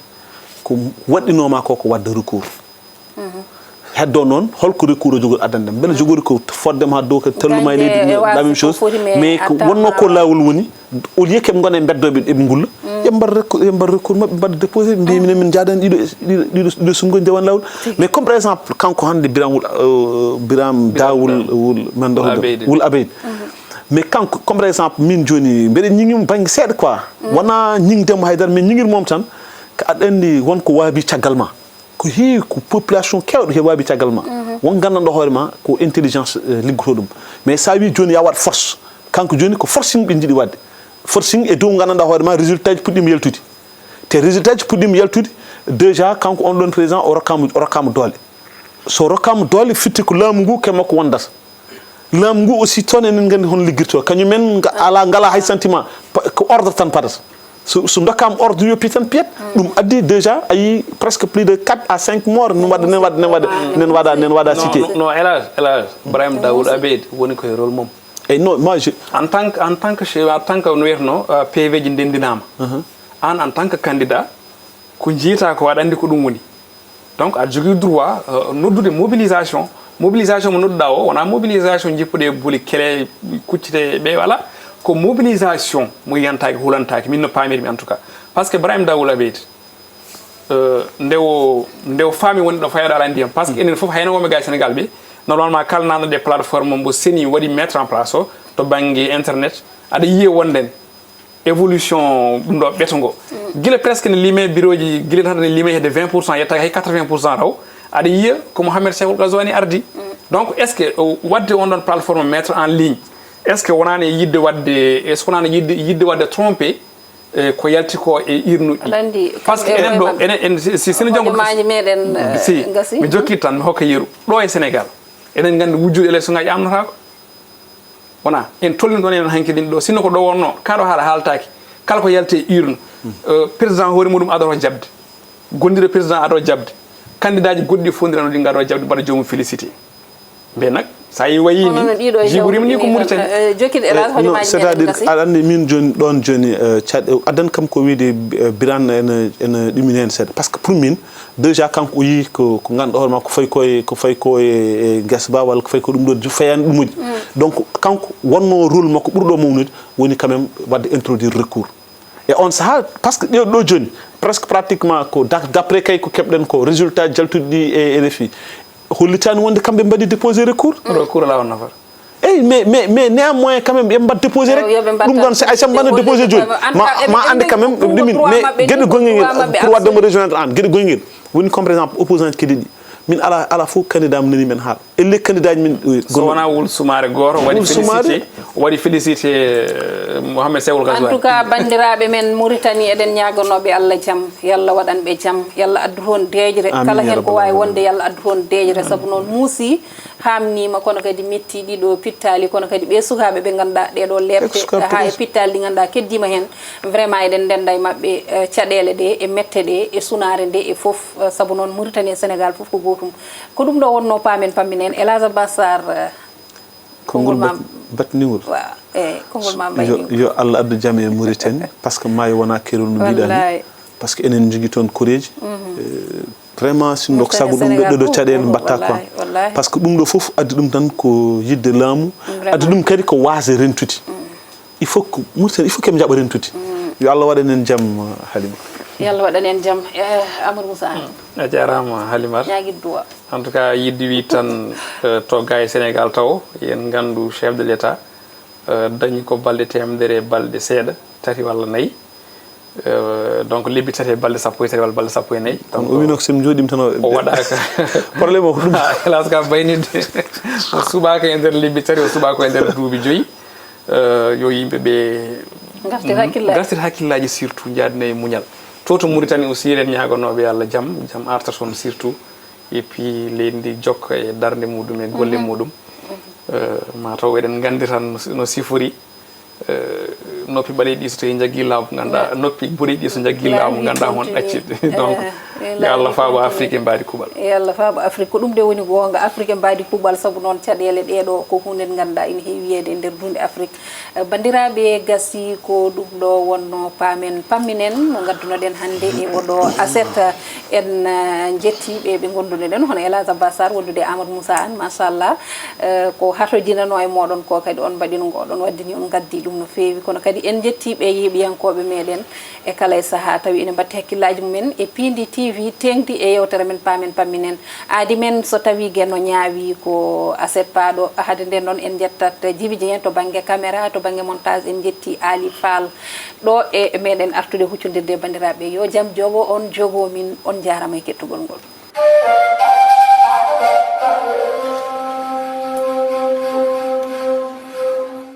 ko waɗɗinooma ko ko waɗde recours. Heddo noon holko recours o jogori addande mbele jogori ko foddema ha dow kadi talluma e leydi la même chose, mais ko wonno ko lawol woni, au lieu keɓe gona e beddoɓe eɓe ngulla, ɓe mbaɗa recours, ɓe mbaɗa recours mabɓe, mbaɗa déposé, mbi minen min jaadani ɗiɗo ɗiɗo ɗiɗo sunngoji ndewan lawol. Mais comme par exemple kanko hannde Biram wul Biram Dawul wul men ɗo Wul Abeid. Mais kanko comme par exemple min joni mbeɗa ñiŋimo banggue seeɗa quoi, wona ñiŋdemo haydara, mais ñiŋirmom tan ko aɗa anndi wonko waabi caggal ma. Ko heewi ko population keewɗo heɓaabi caggal ma. Won nganndanɗo hoore ma ko intelligence liggoto ɗum. Mais so a wii jooni yo a waɗ force, kanko jooni ko forcing ɓe njiɗi waɗde. Forcing e dow nganndanɗa hoore ma résultat ji puɗɗiima yaltude. Te résultat ji puɗɗiima yaltude, déjà kanko on ɗon président o rokkaama o rokkaama doole. So rokkaama doole firti ko laamu ngu ke makko wondata. Laamu ngu aussi toon enen nganndi hono liggirto, kañum en alaa ngalaa hay sentiment, ko ordre tan padata. So so ndokkaama ordre yo pitan piyat. Ɗum addi déjà a yii presque plus de quatre à cinq morts, nen waɗa nen waɗa nen waɗa nen waɗa nen waɗa cité. No Elhadj Elhadj Ibrahima Dawoul Abeid woni koye rôle mum. Eyyi non moi je. En tant que en tant que chef en tant que no wiyatno P V ji ndendinaama. Aan en tant que candidat ko njiyta ko aɗa anndi ko ɗum woni. Donc aɗa jogii droit noddude mobilisation. Mobilisation mo nodduɗaa o wonaa mobilisation jippude e boli kele kuccite e ɓeeɓe alaa. Ko mobilisation mo yantaaki hulantaaki min no paamirmi en tout cas. Par ce que Ibrahima Dawoul Abeid nde o nde o faami wonde ɗo fayda alaa ndiyam, par ce que enen fof hayno wonɓe ga e Sénégal ɓe normalement kala nanɗo ɗe plateforme mbo seni waɗi mettre en place o to bannge internet aɗa yiya wonde évolution ɗum ɗo ɓeto ngo. Gila presque ne lime bureau ji gila tan ne lime hedde vingt pour cent yettaki hay quatre-vingts pour cent taw aɗa yiya ko Mohamed Cheikhul Ghazouani ardi. Donc est ce que waɗde on ɗon plateforme mettre en ligne est ce que wonani e yidde waɗde est ce que wonani yidde yidde waɗde trompé e ko yalti ko e urne uji? Par ce que enen ɗo enen si sino janngo si mi jokkit tan mi hokka yeru ɗo e Sénégal eɗen nganndi wujjude élection ngaji amnotako. Wona en tolni ɗon enen hanki ɗin ɗo sinno ko ɗo wonno kaɗo haala haaltaki kala ko yalti e urne. Président hoore muɗum adoto jabde, gondiɗo président adoto jabde, candidat ji goɗɗi fof ndirano ɗi gado jabde mbaɗa joomum félicité. Mbe nak sa yi wayi ni jiburim ni ko Mauritanie. Jokkiɗo Elhadj hojomaji c'est à dire aɗa anndi min joni ɗon joni caɗ addan kam ko wiide biran ene ene ɗumini hen seeɗa par ce que pour min déjà kanko o yii ko ko ganduɗa hoore ma ko fayi ko e ko fayi ko e guesa ba walla ko fayi ko ɗum ɗo fayani ɗumuji. Donc kanko wonno rôle makko ɓurɗo mawnude woni quand même wadde introduire recours. E on saha par ce que ɗo ɗo joni presque pratiquement ko d'après kay ko keɓɗen ko résultat jaltuɗi ɗi e R F I hollitani wonde kamɓe mbaɗi déposé recours. Recours ala on nafata. Eyi mais mais mais néanmoins quand même ɓe mbaɗ déposé rek. Ɗum ɗon si ay sa mbaɗa déposé joni ma ma ande quand même ɗumin mais gueɗe gonguel ngel pour waddemo rejoindre an gueɗe gonguel woni comme par exemple opposant kadi ɗi min ala ala fof candidat mo nani men haala elle candidat ji min. So wona wul sumaare gooto waɗi félicité waɗi félicité Mohamed Sewol Gaswani. En tout cas bandiraɓe men Mauritanie eɗen ñagonoɓe Allah jaam, yalla waɗan ɓe jaam, yalla addu toon deeƴre kala hen ko wawi wonde yalla addu toon deeƴre saabu noon muusi. Haamniima kono kadi metti ɗiɗo pittaali kono kadi ɓee sukaaɓe ɓe ngannduɗaa ɗee ɗoo leeɓte haa e pittaali ɗi ngannduɗaa keddiima heen vraiment eɗen ndennda e maɓɓe caɗeele ɗe e mette ɗe e sunaare nde e fof. Sabu noon Mauritanie e Sénégal fof ko gootum. Ko ɗum ɗo wonnoo paamen pamminen Elhadj Abbas Sarr. Konngol batningol. Waaw, eey, konngol ma mbayniwol. Yo Allah addu jam e Mauritanie parce que maayo wonaa keerol no mbiɗa ni. Parce que enen njogii toon koreeji. Vraiment sinno ko sago ɗum ɗo ɗeɗo caɗeele mbatta quoi. Parce que ɗum ɗo fof addi ɗum tan ko yidde laamu, addi ɗum kadi ko waasde rentude. Il faut que Mauritanie il faut que ɓe njaɓa rentude. Yo Allah waɗan en jam. Halima. Yo Allah waɗan en jam. Amadou Moussa. A jarama Halimata. Ñaguit Doua. En tout cas yidde wi tan to ga e Sénégal taw yen gandu chef de l'État dañi ko balɗe temedere e balɗe seeɗa tati walla nayyi. Euh, donc lebbi tati e balɗe sappo e tati walla balɗe sappo e nayi. Donc o wino ko sen jooɗima tan o waɗaka. Problème o ko ɗum. Hélas ka baynide. O suɓaka e nder lebbi tati, o suɓaka e nder duuɓi joyi. Euh, yo yimɓe ɓe gartir hakkillaji gartir hakkillaji, surtout jaadina e muñal. To to Mauritanie aussi eɗen ñaaganoɓe Allah jam, jam arta toon surtout. Et puis leydi ndi jokka e darde muɗum e golle muɗum. Euh, mataw eɗen gandi tan no sifori. Noppi ɓaleeɗi so tawi jaggi laamu ganduɗa, noppi boɗeeɗi so jaggi laamu ganduɗa hon ɗaccit. Donc yo Allah faabo Afrique e mbaadi kuuɓal. Yo Allah faabo Afrique, ko ɗum de woni goonga. Afrique e mbaadi kuuɓal, sabu noon caɗeele ɗeɗo ko hunde nde ganduɗa ina heewi wiyeede e nder duunde Afrique. Banndiraaɓe, gasi ko ɗum ɗo wonno paamen pamminen mo ngaddunoɗen hannde e oɗo aset. En njettiɓe ɓe gondunoɗen hono Elhadj Abbas Sarr wondude e Amadou Moussa Anne, machallah. Ko hatojinano e moɗon ko kadi on mbaɗino ngo oɗon waddini on gaddi ɗum no feewi, kono kadi en njettiɓe yeeɓiyankoɓe meɗen e kala e saaha tawi ene mbatti hakkillaji mumen e Pindi T V tengti e yewtere men paamen pamminen. Aadi men so tawi geno ñaawi ko aset paaɗo, hade nden noon en njettat Djiby Dieng to bangge caméra, to bangge montage en njetti Ali Fall ɗo e meɗen artude huccodirde e bandiraɓe. Yo jam jogo on, jogo min, on jarama e kettugol ngol.